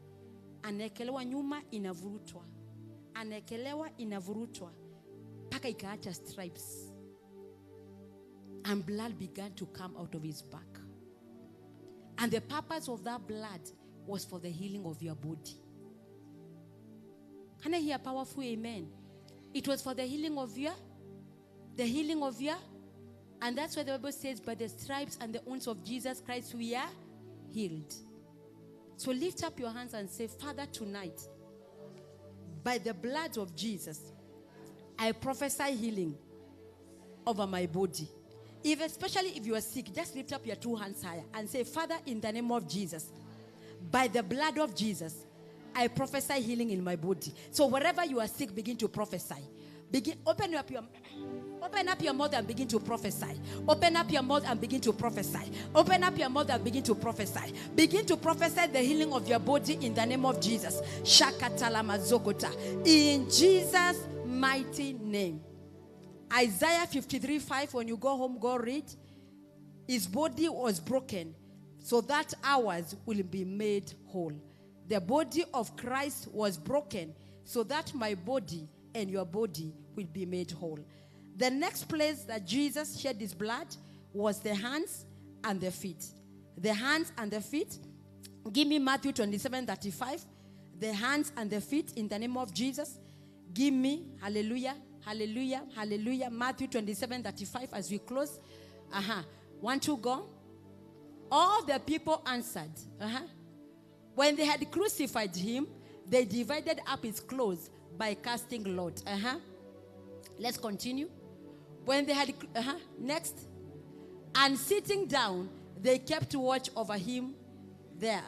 Anaekelewa nyuma inavurutwa. Anaekelewa inavurutwa. Paka ikaacha stripes. And blood began to come out of his back. And the purpose of that blood was for the healing of your body. Can I hear a powerful amen? It was for the healing of your, and that's why the Bible says, by the stripes and the wounds of Jesus Christ, we are healed. So lift up your hands and say, Father, tonight, by the blood of Jesus, I prophesy healing over my body. If, especially if you are sick, just lift up your two hands higher and say, Father, in the name of Jesus, by the blood of Jesus, I prophesy healing in my body. So wherever you are sick, begin to prophesy. Begin, open up your mouth and begin to prophesy. Open up your mouth and begin to prophesy. Open up your mouth and begin to prophesy. Begin to prophesy the healing of your body in the name of Jesus. Shakatalamazokota. In Jesus' mighty name. Isaiah 53:5, when you go home, go read. His body was broken so that ours will be made whole. The body of Christ was broken so that my body and your body will be made whole. The next place that Jesus shed his blood was the hands and the feet. The hands and the feet. Give me Matthew 27:35. The hands and the feet in the name of Jesus. Give me, hallelujah. Hallelujah, hallelujah. Matthew 27:35 as we close. 1, 2, go. All the people answered. When they had crucified him, they divided up his clothes by casting lot. Let's continue. When they had, next. And sitting down, they kept watch over him there.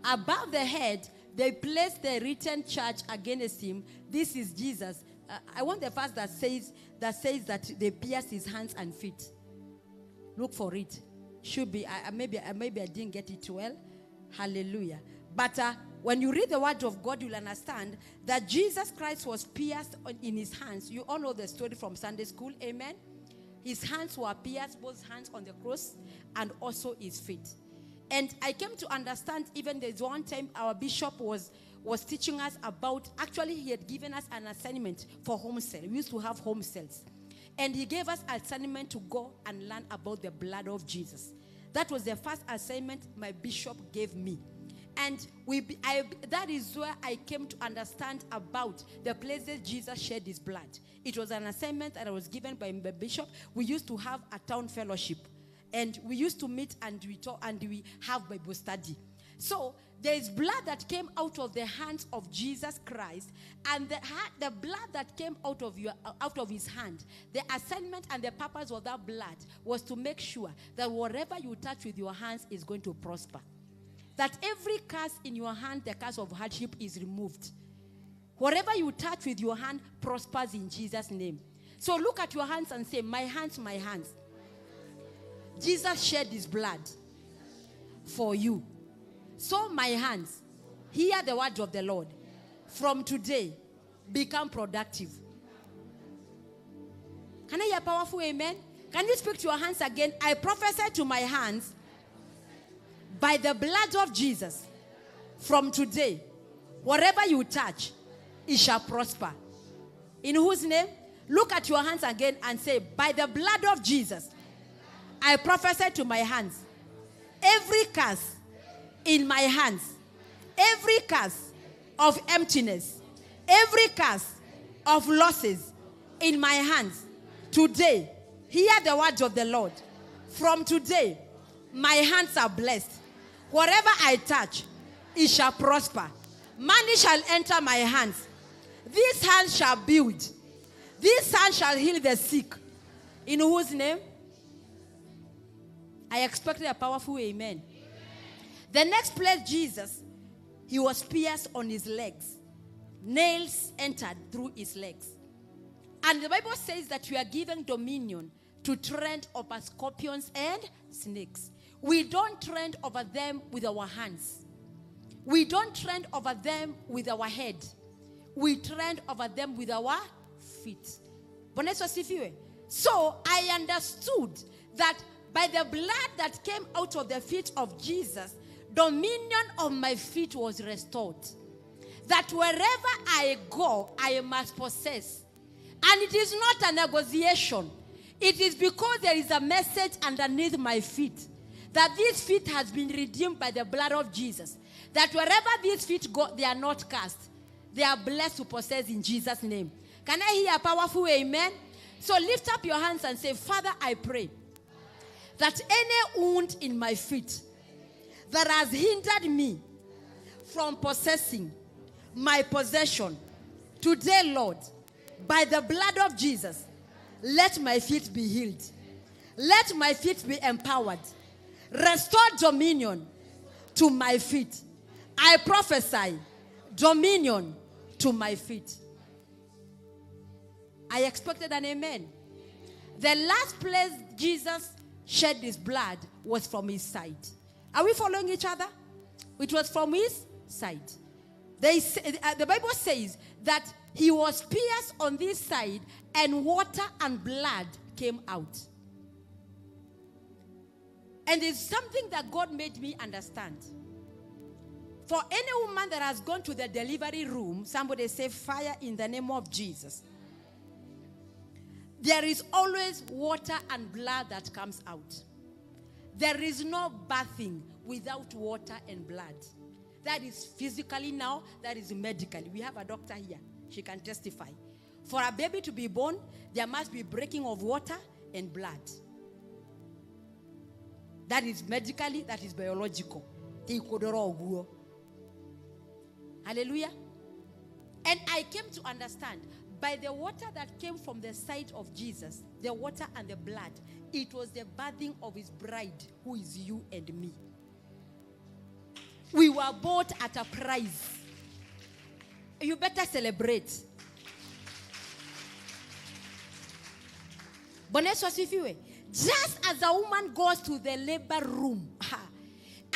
Above the head, They placed the written charge against him. This is Jesus. I want the verse that says that they pierced his hands and feet. Look for it. Should be maybe I didn't get it well. Hallelujah. But when you read the word of God, you'll understand that Jesus Christ was pierced in his hands. You all know the story from Sunday school. Amen. His hands were pierced, both hands on the cross and also his feet. And I came to understand, even there's one time our bishop was teaching us about, actually he had given us an assignment for home cell. We used to have home cells. And he gave us assignment to go and learn about the blood of Jesus. That was the first assignment my bishop gave me. And that is where I came to understand about the places Jesus shed his blood. It was an assignment that I was given by my bishop. We used to have a town fellowship. And we used to meet and we talk and we have Bible study. So there is blood that came out of the hands of Jesus Christ, and the blood that came out of his hand, the assignment and the purpose of that blood was to make sure that whatever you touch with your hands is going to prosper. That every curse in your hand, the curse of hardship, is removed. Whatever you touch with your hand prospers in Jesus' name. So look at your hands and say, my hands, my hands. Jesus shed his blood for you. So my hands, hear the word of the Lord. From today, become productive. Can I hear a powerful amen? Can you speak to your hands again? I prophesy to my hands, by the blood of Jesus, from today, whatever you touch, it shall prosper. In whose name? Look at your hands again and say, by the blood of Jesus, I prophesy to my hands. Every curse in my hands, every curse of emptiness, every curse of losses in my hands, today, hear the words of the Lord. From today, my hands are blessed. Whatever I touch, it shall prosper. Money shall enter my hands. These hands shall build. These hands shall heal the sick. In whose name? I expected a powerful amen. The next place, Jesus, he was pierced on his legs. Nails entered through his legs. And the Bible says that we are given dominion to tread over scorpions and snakes. We don't tread over them with our hands. We don't tread over them with our head. We tread over them with our feet. So I understood that by the blood that came out of the feet of Jesus, dominion of my feet was restored. That wherever I go, I must possess. And it is not a negotiation. It is because there is a message underneath my feet, that this feet has been redeemed by the blood of Jesus. That wherever these feet go, they are not cast. They are blessed to possess in Jesus' name. Can I hear a powerful amen? So lift up your hands and say, Father, I pray that any wound in my feet that has hindered me from possessing my possession, today, Lord, by the blood of Jesus, let my feet be healed. Let my feet be empowered. Restore dominion to my feet. I prophesy dominion to my feet. I expected an amen. The last place Jesus shed his blood was from his side. Are we following each other? It was from his side. The Bible says that he was pierced on this side and water and blood came out. And it's something that God made me understand. For any woman that has gone to the delivery room, somebody say fire in the name of Jesus. There is always water and blood that comes out. There is no bathing without water and blood. That is physically now, that is medically. We have a doctor here. She can testify. For a baby to be born, there must be breaking of water and blood. That is medically, that is biological. Hallelujah. And I came to understand, by the water that came from the side of Jesus, the water and the blood, it was the bathing of his bride, who is you and me. We were bought at a price. You better celebrate. Bwana Yesu asifiwe. Just as a woman goes to the labor room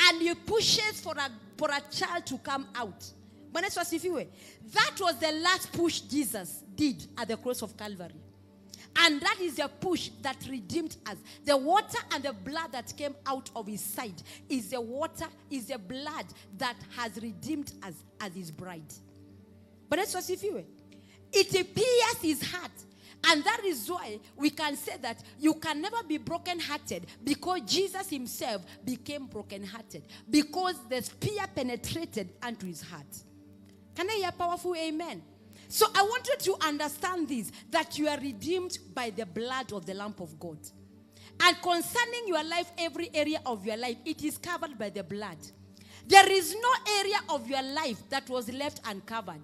and he pushes for a child to come out. Bwana Yesu asifiwe. That was the last push Jesus did at the cross of Calvary. And that is the push that redeemed us. The water and the blood that came out of his side is the water, is the blood that has redeemed us as his bride. But that's what it pierced his heart. And that is why we can say that you can never be brokenhearted, because Jesus himself became brokenhearted, because the spear penetrated unto his heart. Can I hear a powerful amen? So I want you to understand this, that you are redeemed by the blood of the Lamb of God. And concerning your life, every area of your life, it is covered by the blood. There is no area of your life that was left uncovered.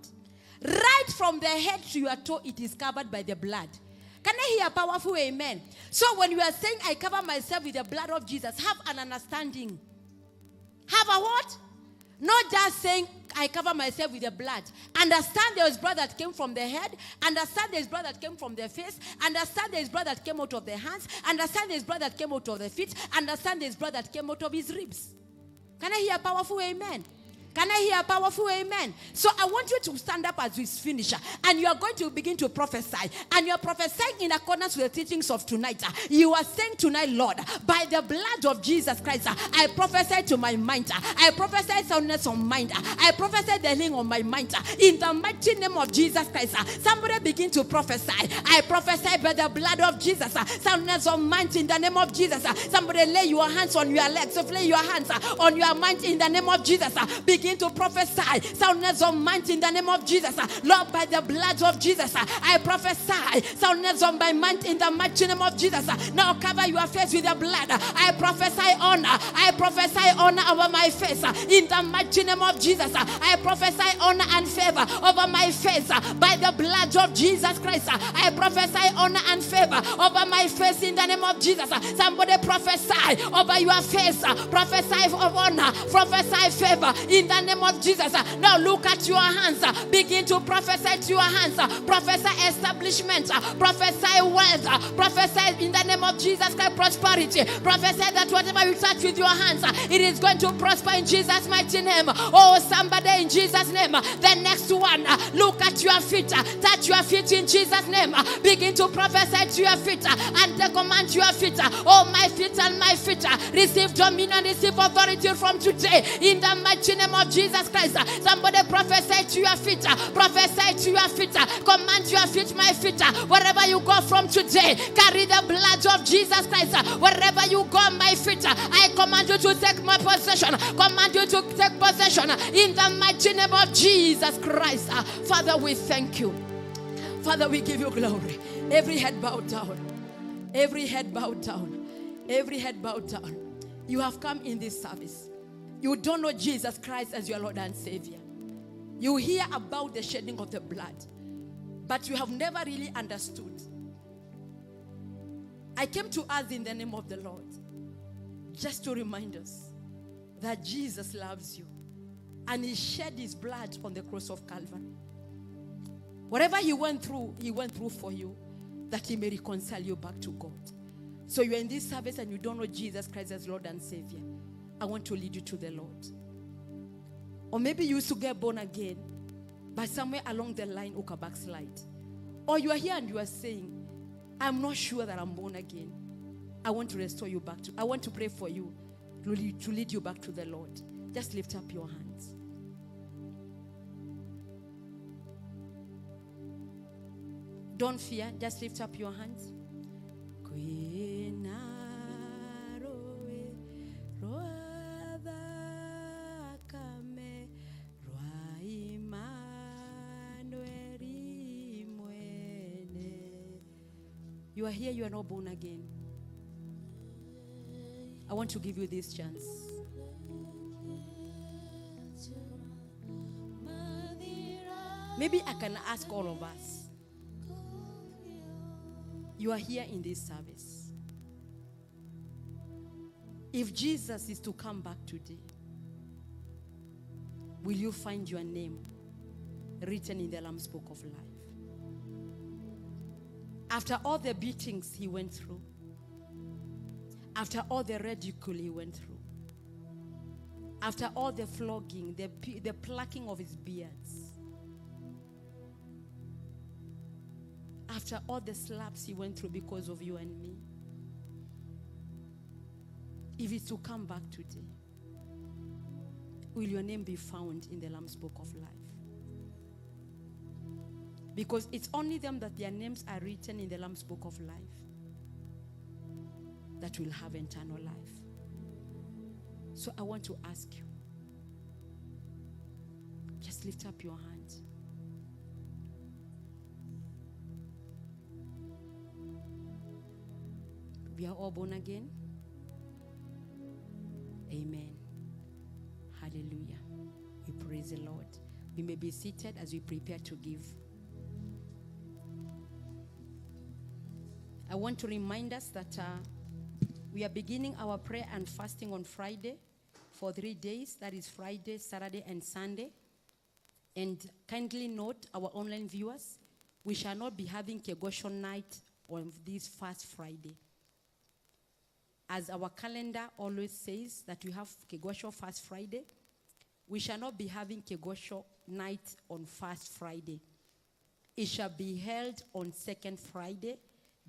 Right from the head to your toe, it is covered by the blood. Can I hear a powerful amen? So when you are saying, I cover myself with the blood of Jesus, have an understanding. Have a what? Not just saying, I cover myself with the blood. Understand there is blood that came from the head. Understand there is blood that came from the face. Understand there is blood that came out of the hands. Understand there is blood that came out of the feet. Understand there is blood that came out of his ribs. Can I hear a powerful amen? Can I hear a powerful amen? So I want you to stand up as we finish. And you are going to begin to prophesy. And you are prophesying in accordance with the teachings of tonight. You are saying tonight, Lord, by the blood of Jesus Christ, I prophesy to my mind. I prophesy soundness of mind. I prophesy the healing of my mind. In the mighty name of Jesus Christ, somebody begin to prophesy. I prophesy by the blood of Jesus. Soundness of mind in the name of Jesus. Somebody lay your hands on your legs. Lay your hands on your mind in the name of Jesus. Begin to prophesy soundness of mind in the name of Jesus. Lord, by the blood of Jesus, I prophesy soundness of my mind in the mighty name of Jesus. Now cover your face with the blood. I prophesy honor. I prophesy honor over my face in the mighty name of Jesus. I prophesy honor and favor over my face by the blood of Jesus Christ. I prophesy honor and favor over my face in the name of Jesus. Somebody prophesy over your face. Prophesy of honor. Prophesy favor in the name of Jesus. Now look at your hands. Begin to prophesy to your hands. Prophesy establishment. Prophesy wealth. Prophesy in the name of Jesus Christ prosperity. Prophesy that whatever you touch with your hands, it is going to prosper in Jesus' mighty name. Oh, somebody in Jesus' name. The next one, look at your feet. Touch your feet in Jesus' name. Begin to prophesy to your feet and command your feet. Oh, my feet and my feet, receive dominion, receive authority from today in the mighty name of Jesus Christ. Somebody prophesy to your feet. Prophesy to your feet. Command your feet, my feet. Wherever you go from today, carry the blood of Jesus Christ. Wherever you go, my feet, I command you to take my possession. Command you to take possession in the mighty name of Jesus Christ. Father, we thank you. Father, we give you glory. Every head bowed down. Every head bowed down. Every head bowed down. You have come in this service. You don't know Jesus Christ as your Lord and Savior. You hear about the shedding of the blood, but you have never really understood. I came to us in the name of the Lord just to remind us that Jesus loves you and he shed his blood on the cross of Calvary. Whatever he went through for you, that he may reconcile you back to God. So you're in this service and you don't know Jesus Christ as Lord and Savior. I want to lead you to the Lord. Or maybe you used to get born again, but somewhere along the line, uka backslide. Or you are here and you are saying, I'm not sure that I'm born again. I want to restore you back to, I want to pray for you to lead you back to the Lord. Just lift up your hands. Don't fear, just lift up your hands. You are here, you are not born again. I want to give you this chance. Maybe I can ask all of us. You are here in this service. If Jesus is to come back today, will you find your name written in the Lamb's Book of Life. After all the beatings he went through, after all the ridicule he went through, after all the flogging, the plucking of his beards, after all the slaps he went through because of you and me, if it's to come back today, will your name be found in the Lamb's Book of Life? Because it's only them that their names are written in the Lamb's Book of Life that will have eternal life. So I want to ask you, just lift up your hand. We are all born again. Amen. Hallelujah. We praise the Lord. We may be seated as we prepare to give. I want to remind us that we are beginning our prayer and fasting on Friday for 3 days. That is Friday, Saturday, and Sunday. And kindly note, our online viewers, we shall not be having Kegosho night on this first Friday. As our calendar always says that we have Kegosho first Friday, we shall not be having Kegosho night on first Friday. It shall be held on second Friday,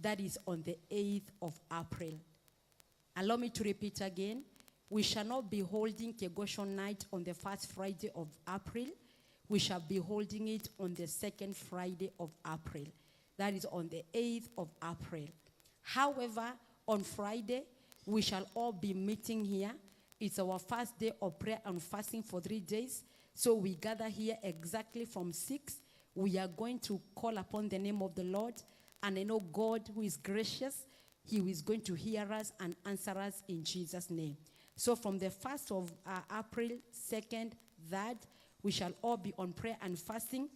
that is on the 8th of April. Allow me to repeat again. We shall not be holding Kegosho night on the first Friday of April. We shall be holding it on the second Friday of April. That is on the 8th of April. However, on Friday, we shall all be meeting here. It's our first day of prayer and fasting for 3 days. So we gather here exactly from 6. We are going to call upon the name of the Lord. And I know God, who is gracious, he is going to hear us and answer us in Jesus' name. So from the 1st of April, 2nd, 3rd, we shall all be on prayer and fasting.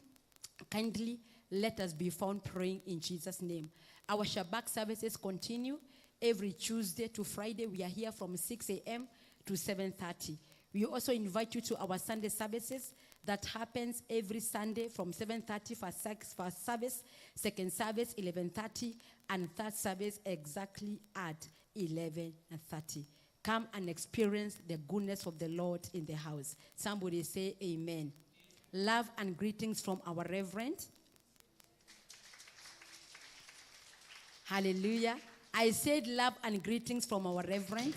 Kindly let us be found praying in Jesus' name. Our Shabbat services continue every Tuesday to Friday. We are here from 6 a.m. to 7:30. We also invite you to our Sunday services that happens every Sunday from 7:30 for first service, second service 11:30, and third service exactly at 11:30. Come and experience the goodness of the Lord in the house. Somebody say amen. Love and greetings from our Reverend. Hallelujah. I said love and greetings from our Reverend.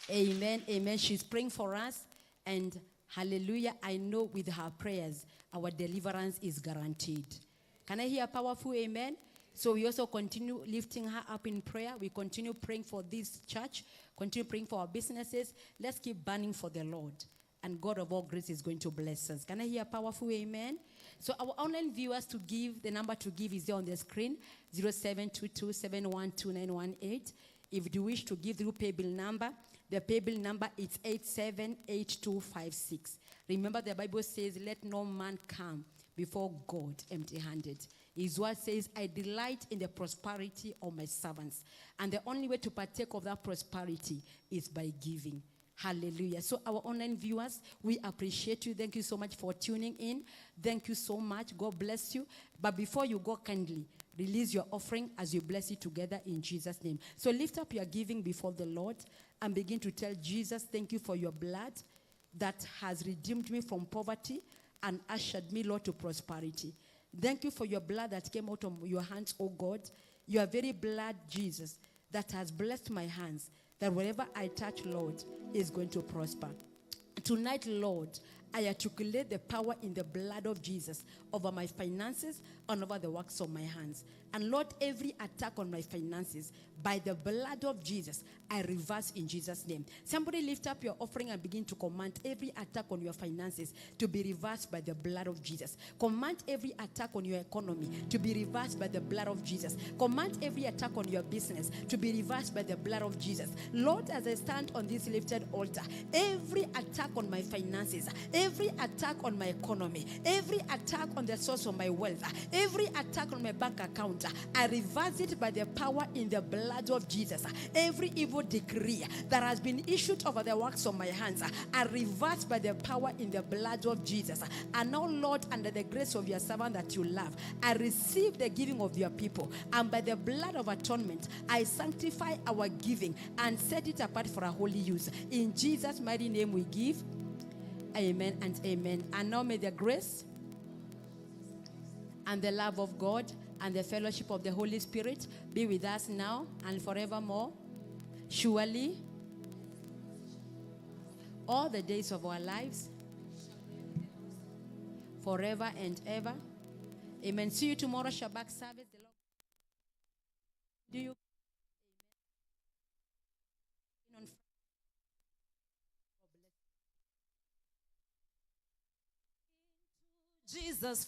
Amen, amen. She's praying for us, and hallelujah, I know with her prayers, our deliverance is guaranteed. Can I hear a powerful amen? So we also continue lifting her up in prayer. We continue praying for this church, continue praying for our businesses. Let's keep burning for the Lord, and God of all grace is going to bless us. Can I hear a powerful amen? So our online viewers to give, the number to give is there on the screen, 0722712918. If you wish to give through paybill number, the paybill number is 878256. Remember, the Bible says, let no man come before God empty-handed. His word says, I delight in the prosperity of my servants. And the only way to partake of that prosperity is by giving. Hallelujah. So our online viewers, we appreciate you. Thank you so much for tuning in. Thank you so much. God bless you. But before you go, kindly release your offering as you bless it together in Jesus' name. So lift up your giving before the Lord and begin to tell Jesus, thank you for your blood that has redeemed me from poverty and ushered me, Lord, to prosperity. Thank you for your blood that came out of your hands, oh God. Your very blood, Jesus, that has blessed my hands, that whatever I touch, Lord, is going to prosper. Tonight, Lord, I articulate the power in the blood of Jesus over my finances and over the works of my hands. And Lord, every attack on my finances, by the blood of Jesus, I reverse in Jesus' name. Somebody lift up your offering and begin to command every attack on your finances to be reversed by the blood of Jesus. Command every attack on your economy to be reversed by the blood of Jesus. Command every attack on your business to be reversed by the blood of Jesus. Lord, as I stand on this lifted altar, every attack on my finances, every Every attack on my economy, every attack on the source of my wealth, every attack on my bank account, I reverse it by the power in the blood of Jesus. Every evil decree that has been issued over the works of my hands, I reverse by the power in the blood of Jesus. And now, Lord, under the grace of your servant that you love, I receive the giving of your people, and by the blood of atonement, I sanctify our giving and set it apart for a holy use. In Jesus' mighty name we give. Amen and amen. And now may the grace and the love of God and the fellowship of the Holy Spirit be with us now and forevermore. Surely, all the days of our lives, forever and ever. Amen. See you tomorrow, Shabbat service. The Lord do you Jesus.